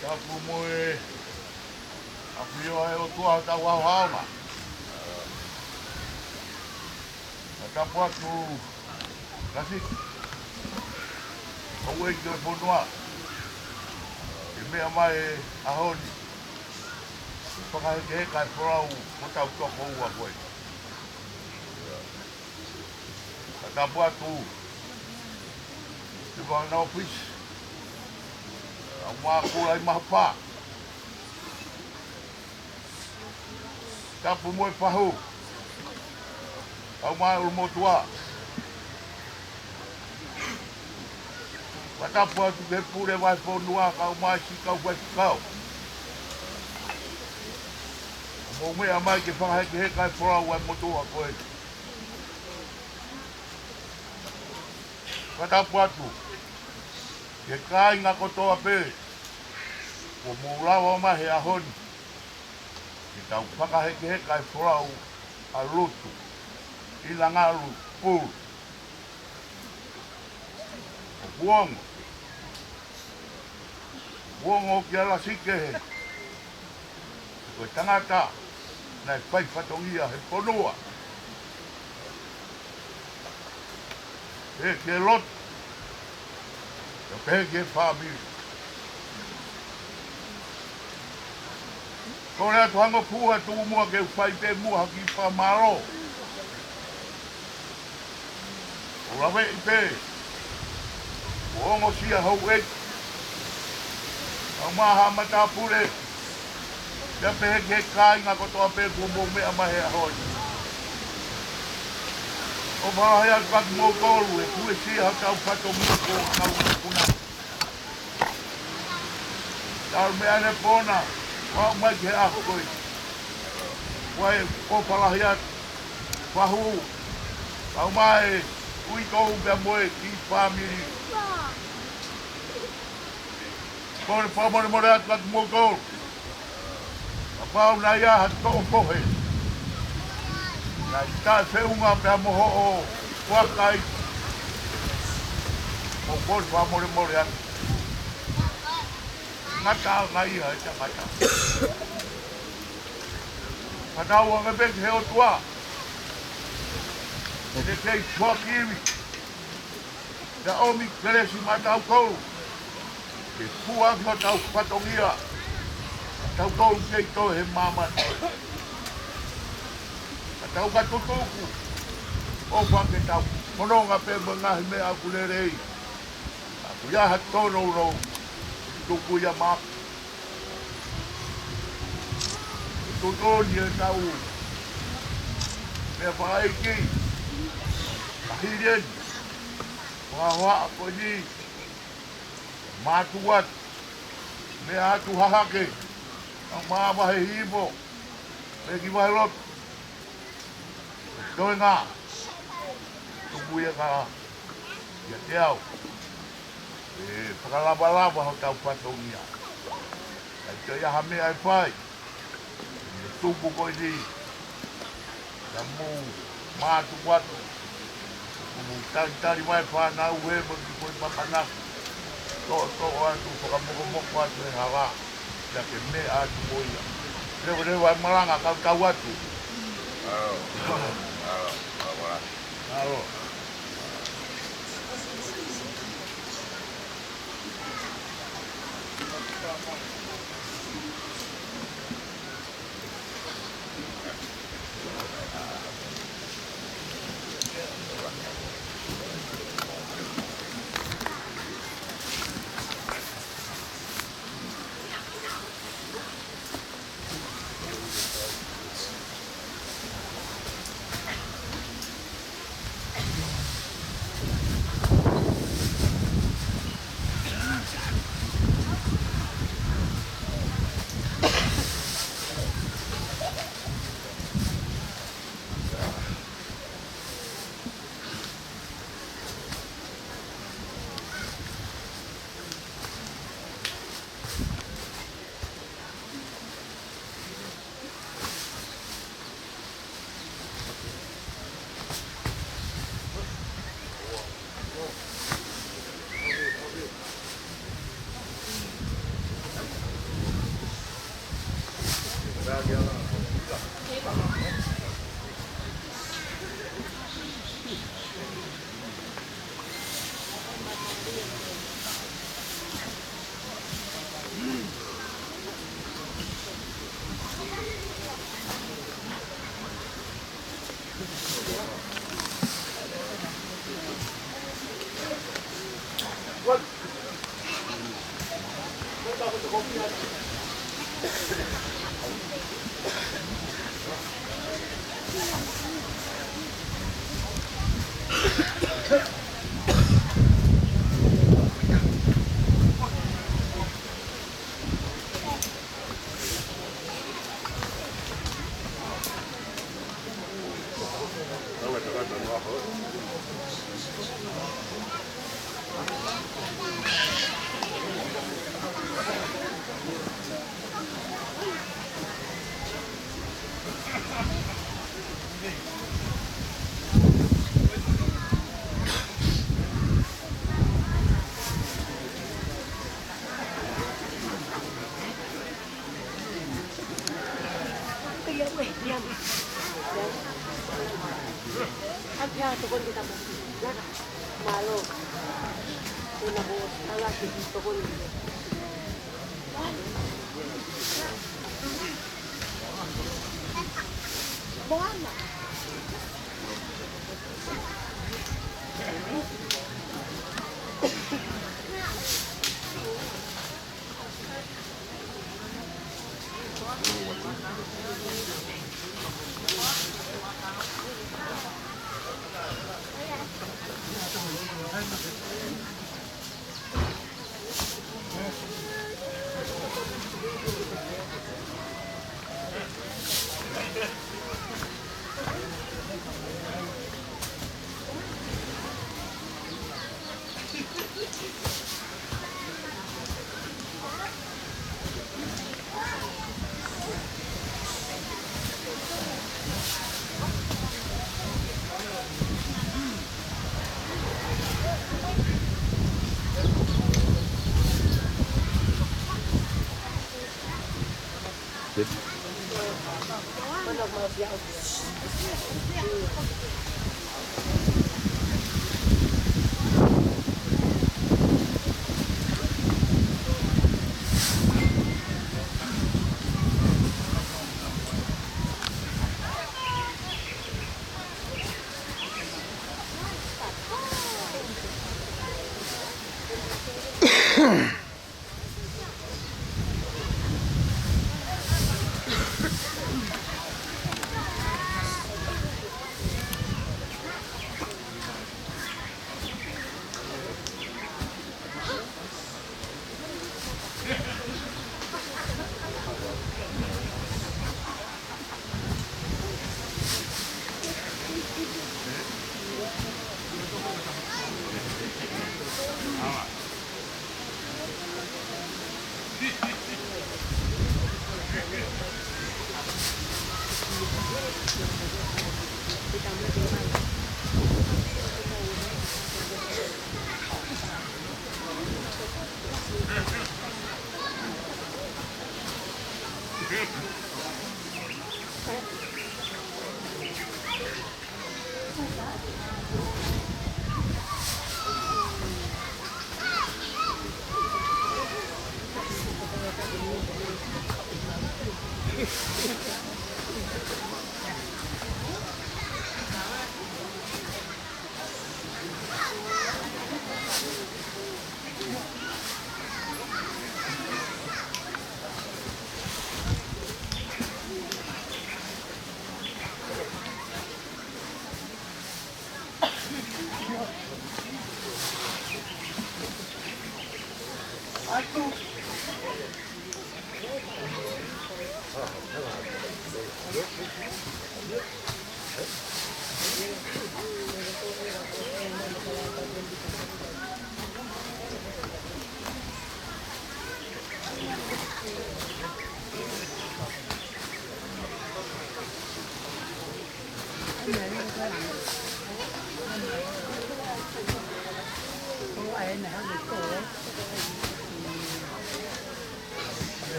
Tapu mo e ʻafio ʻa e ʻOtua ʻi hotau ʻaoʻaonga. Fakatapu atu Lafiki, houʻeiki ʻo e fonua, ke meʻa mai he ʻaho ni, ke fakahekeheka e folau hotau tokoua ko ē. Fakatapu atu ki he fānau ʻōfisi, ʻa Mākula ʻi Mahafa. Tapu mo e fahu, ʻa Māʻulu motuʻa. Fakatapu atu ki he pule vahefonua, kau mai siʻi kau faifekau. Mou meʻa mai ke fakahekeheka e folau ʻa e motuʻa ko ē. Fakatapu atu ki he kāinga kotoa pē, kuo mou lava mai he ʻaho ni, ke tau fakahekeheka e folau ʻa Lutu ʻIlangalu Pulu. ʻOku ongo, ʻoku ongo kia Lasike he ko e tangata naʻe fai fatongia he fonua, pehē ki he lotu, pea pehē ki he fāmili. Kole atu ha ngofua tuku muʻa ke u fai pē muʻa ha kiʻi fakamālō. ʻOku ou laveʻi pē kuo ongosia houʻeiki, kau mai haʻa matāpule, pea pehē ki he kāinga kotoa pē kuo mou meʻa mai he ʻaho ni. ʻOfa lahi atu kiate kimoutolu he kuesia hotau fatongia ko ē ʻoku tau mokuna. Tau meʻa ne pona, ʻo aʻu mai ki he ʻaho ko ē. Ko e ʻofa lahi atu, fahu, kau mai uitou pea mo e kiʻi fāmili. Kole fakamolemole atu kiate kimoutolu. Kapau naʻe ʻi ai ha toʻo fohe naʻe taʻefeʻunga pea mo hoʻo fuakai, mou kole fakamolemole atu. Ngataʻanga ia ʻa e tangata. Fakatauange pē ki he ʻOtua ke ne kei foaki ivi, pea ʻomi kelesi maʻatautolu, ke fua ʻaki hotau fatongia, tautolu kei toe he māmani. Ka tau ka tutuku, ʻofa ke tau fononga pē mo e ngaahi meʻa ʻoku lelei. ʻOku ʻi ai ha tōnounou, tuku ia maʻaku. Tuʻutuʻuni ʻetau meʻa fakaʻeiki, ka hili eni, Fakahohaʻa ko eni, mātuku atu, meʻa atu hahake, ʻo māvahe hifo, pea ki vahe lotu. Toenga, tuku ia ka, ʻiate au. ʻE fakalavalava hotau fatongia. ʻIkai toe ʻi ai ha meʻa ʻe fai. Tupu ko eni. Ka mou mātuku atu. Mou talitali mai fānau he mo ki koi papana. Toʻotoʻo atu, fakamokomoko atu he hala. Ia ke meʻa atu ko ia. Leveleva e malanga, kaukau atu. Alo. Alo. Alo. Alo.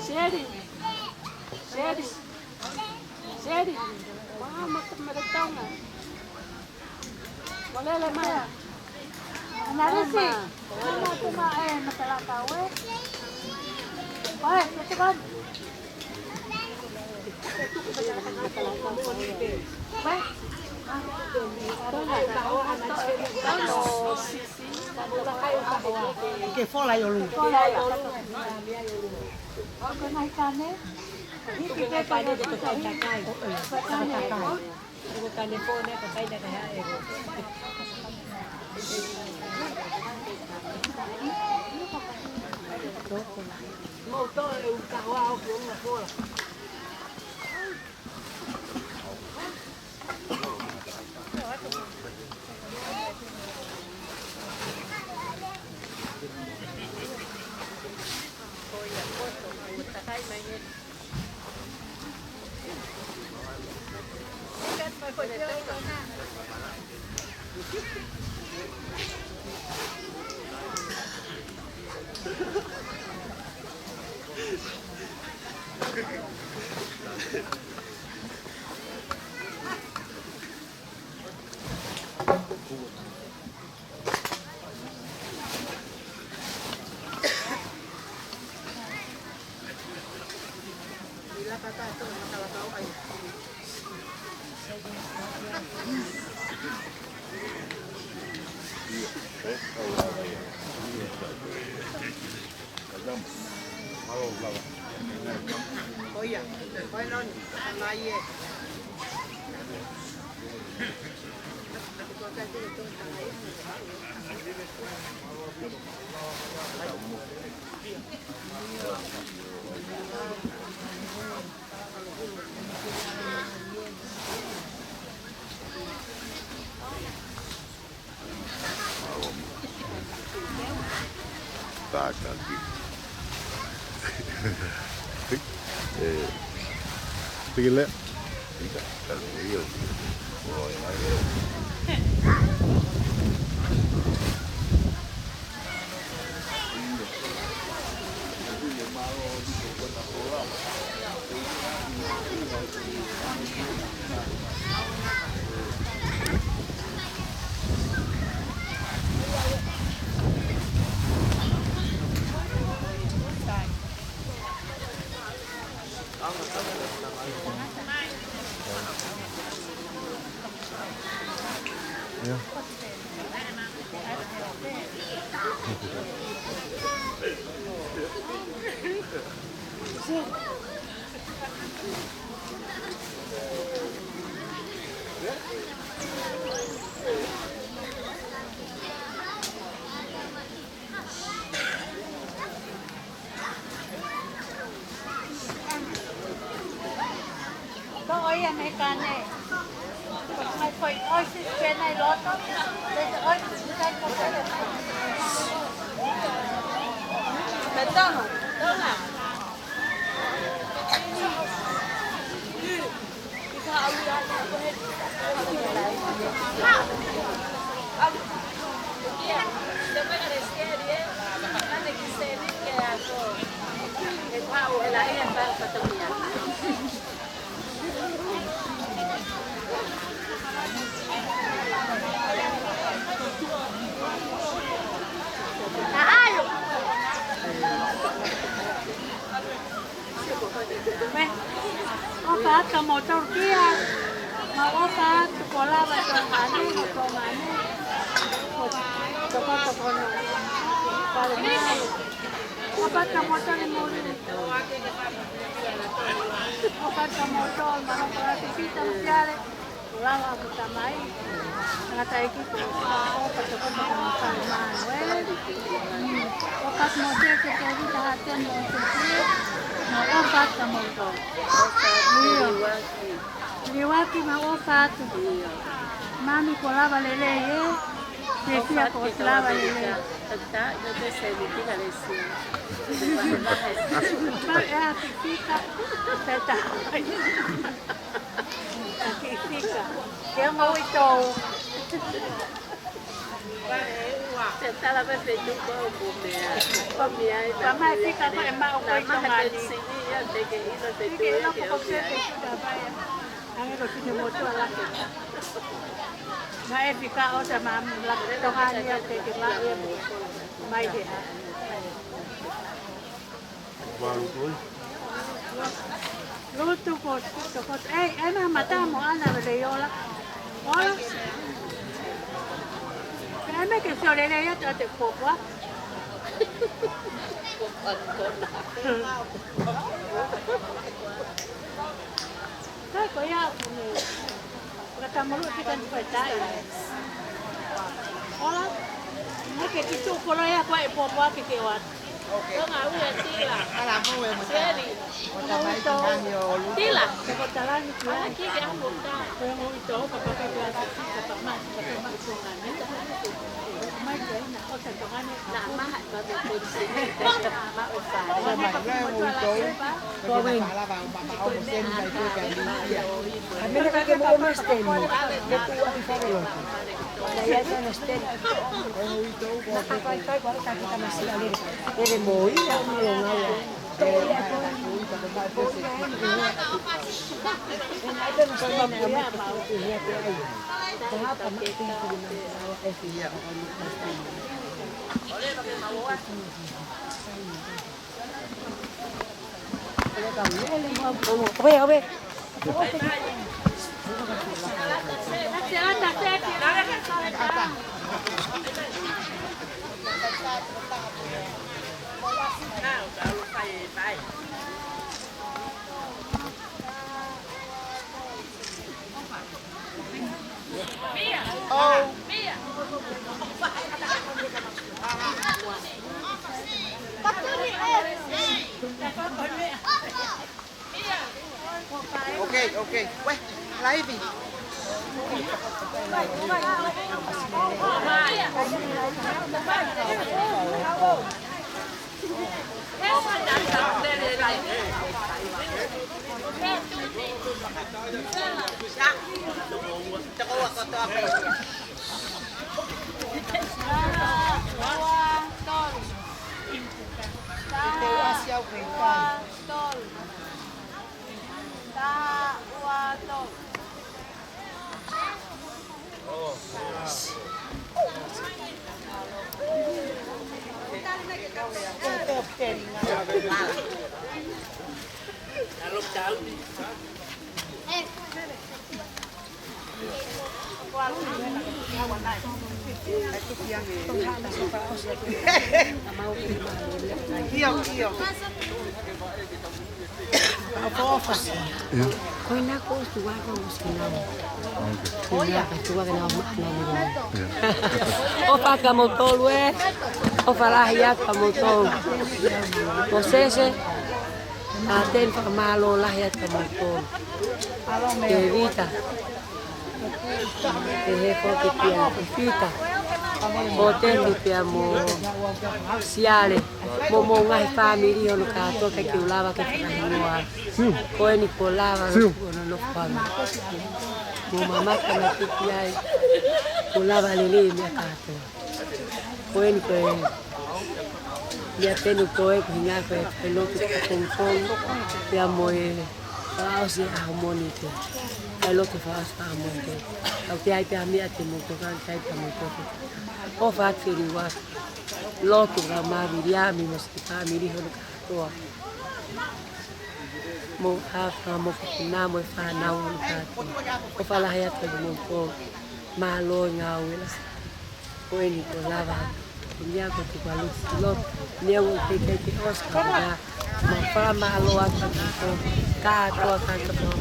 Seri. Seri. Seri. Wā, mata mata tonga. Molele mai. Analisi. Ana tuma e mata la kaue. Oi, mata kon. Ke fola ʻi ʻolunga. Fola ʻi ʻolunga. Ko e ngaahi kane. Hiki pē kane ko e kane. Ko e kane. Ko e kane foʻou ne ko e kane ka hea e ro. Mau tō e ukawa o ki ʻolunga fola. Taka ki. Eh, piki lea. Ika, ka lea. Toʻo ia mei kane. Mai koi ʻosi pē nai loto. Pē ʻosi kai ko pele. Pē tonga, tonga. ʻOfa atu mo Tolokia, mo ʻofa atu ko lava Tonga ni, mo Tonga ni. Ko tokotoko no. Pale mai. ʻOfa atu mo Tolokia mo Lili. ʻOfa atu mo Tolokia, mo Tolokia, Pita mo Siale. Ko lava ko Tamai. Ngata e ki ko ʻofa atu ko Tolokia mo Tolokia. ʻOfa atu mo Sese, Tēvita, Hateni, ʻo Sese, mo ʻofa atu mo ʻOfa. ʻIo. Liuaki mo ʻofa atu. Mami kuo lava lelei ē. Sese kuo ʻosi lava lelei. Pea ʻa Fifika. Pea ta. ʻA Fifika. Ke ongo uitou. Te tala mai feituʻu ko ʻoku meʻa. Ko meʻa ai. Ka mai fika ko e maʻu ko i Tonga ni. Ia te ke ʻilo feituʻu ia ke ʻoku meʻa. Ange ko sine motu ala. Mai fika ʻo ta ma la Tonga ni ia te ke maʻu ia mai ke ha. Valu ko e. Lutu ko, ko, ko, ei, ena mata mo ana lele ola. Ola. Ka me ke sio lele ia te popo. Popo kona. Sai ko ia, ka ta molu ki tan ko tai. Ola. Mo ke ki tu kolo ia ko e popo ke ke ua. Tonga ue tila. Ala mo e mo ta. Seri. Mo ta mai ki nani o lu. Tila. Ke ko talani ki ala ki ke amo ta. Ko e mo ito ka pa ke ua ta pa ma. Ope, ope. Okay, okay. Weh, laivi. Taha, ua, tolu. Kio, kio. Ko ena ko ʻosi ua ko ʻosi nau. Ko ena ka tua ke nau ma-, nau ma-. ʻOfa atu kia moutolu ē. ʻOfa lahi atu kia moutolu. Ko Sese. ʻA Teni, fakamālō lahi atu kia moutolu. Tēvita. Pehē foki kia Fifita. Mo Teni pea mo Siale. Mo, mo e ngaahi fāmili hono kātoa ʻikai ke u lava ke fakahingoa. Ko eni kuo lava lotu hono nofo ʻana. Mo mamata mai ki ai. Kuo lava lelei meʻa kātoa. Ko eni ko e meʻa pē ʻoku toe ko e ʻuhinga ko e, ko e lotu fakapongipongi. Pea mo e fakaʻosi ʻaho Mōnite. Ko e lotu fakaʻosi ʻaho Mōnite. ʻOku ʻikai pē ha meʻa te mou tokanga ki ai pea mou tokanga. ʻOfa atu Filiuaki. Lotu kia Maviliami mo siʻi fāmili hono kātoa. Mo e hafa mo e kina mo e fānau hono kātoa. ʻOfa lahi atu kia moutolu. Mālō e ngāue lahi. Ko eni kuo lava. Ko ia ko e tuku ʻalu ki loto. Neongo ʻoku teʻeki ke ʻosi ka ko ia. Mo e fakamālō atu kia moutolu kātoa, kātoa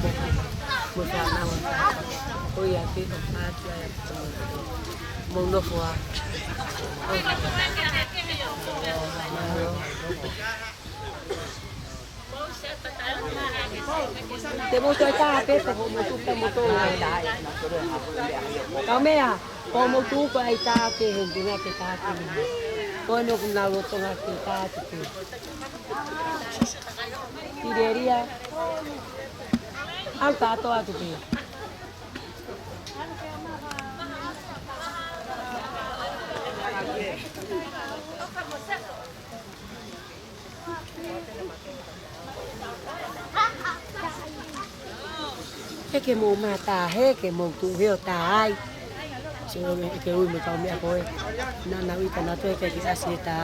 mo e fānau. Ko ia ke ʻofa atu ai. Mou nofo ā. Te mou toe tā pē, ko hoʻomou tuʻu pē mou tō ai tā. Kaumeʻa, ko hoʻomou tuʻu ko ē ai tā ke he nguna ke tā ke he. Ko eni ʻoku nau lolotonga ke tā ke he. Pilelia. ʻAlu kātoa atu pē. He ke mou mata, he ke mou tuʻu he ʻo tā ai. Sio me ke ui me kaumeʻa ko ē. Naʻa nau ʻita naʻa toe ke ke ʻasi he tā.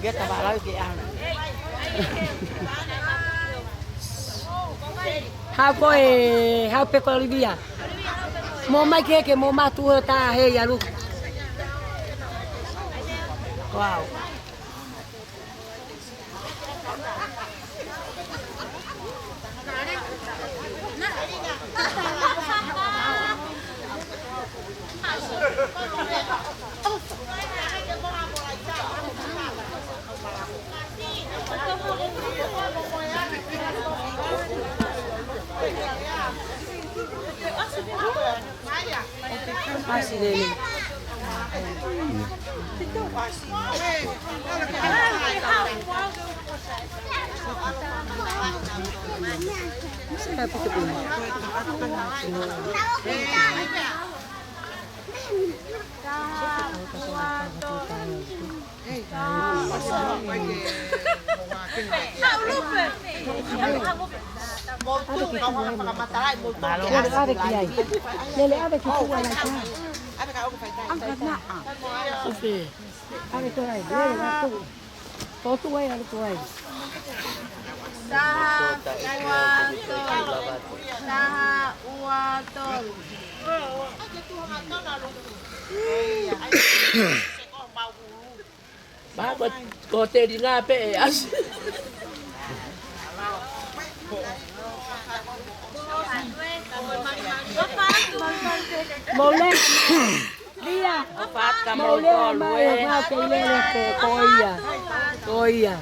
Ke tā vālau ke ʻana. Hau ko ē, hau pē ko Olivia. Mou mai ke ke mou matu he tā he ia lu. Wow. ʻAsi lelei. Lele, ʻave ki ai. Lele, ʻave ki tuʻa lai tā. ʻAve ki ai. Lele, ʻave ki tuʻa. Ko tuʻa ai, ʻave ki tuʻa ai. Taha, ua, tolu. Taha, ua, tolu. Pea ko, ko telinga pē ʻe ʻasi. Mou lea. Lia. Mou lea mai ē, ʻoku ke lele pē, ko ia. Ko ia.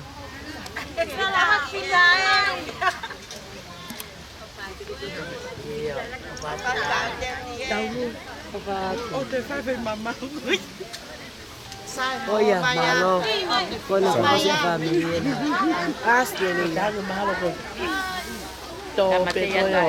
Taulu, ʻofa atu. ʻO te fai fai mama. Ko ia, mālō. Ko ena ko e fāmili ena. ʻAsi lelei. Taulu mālō ko. Tō pē ko ē.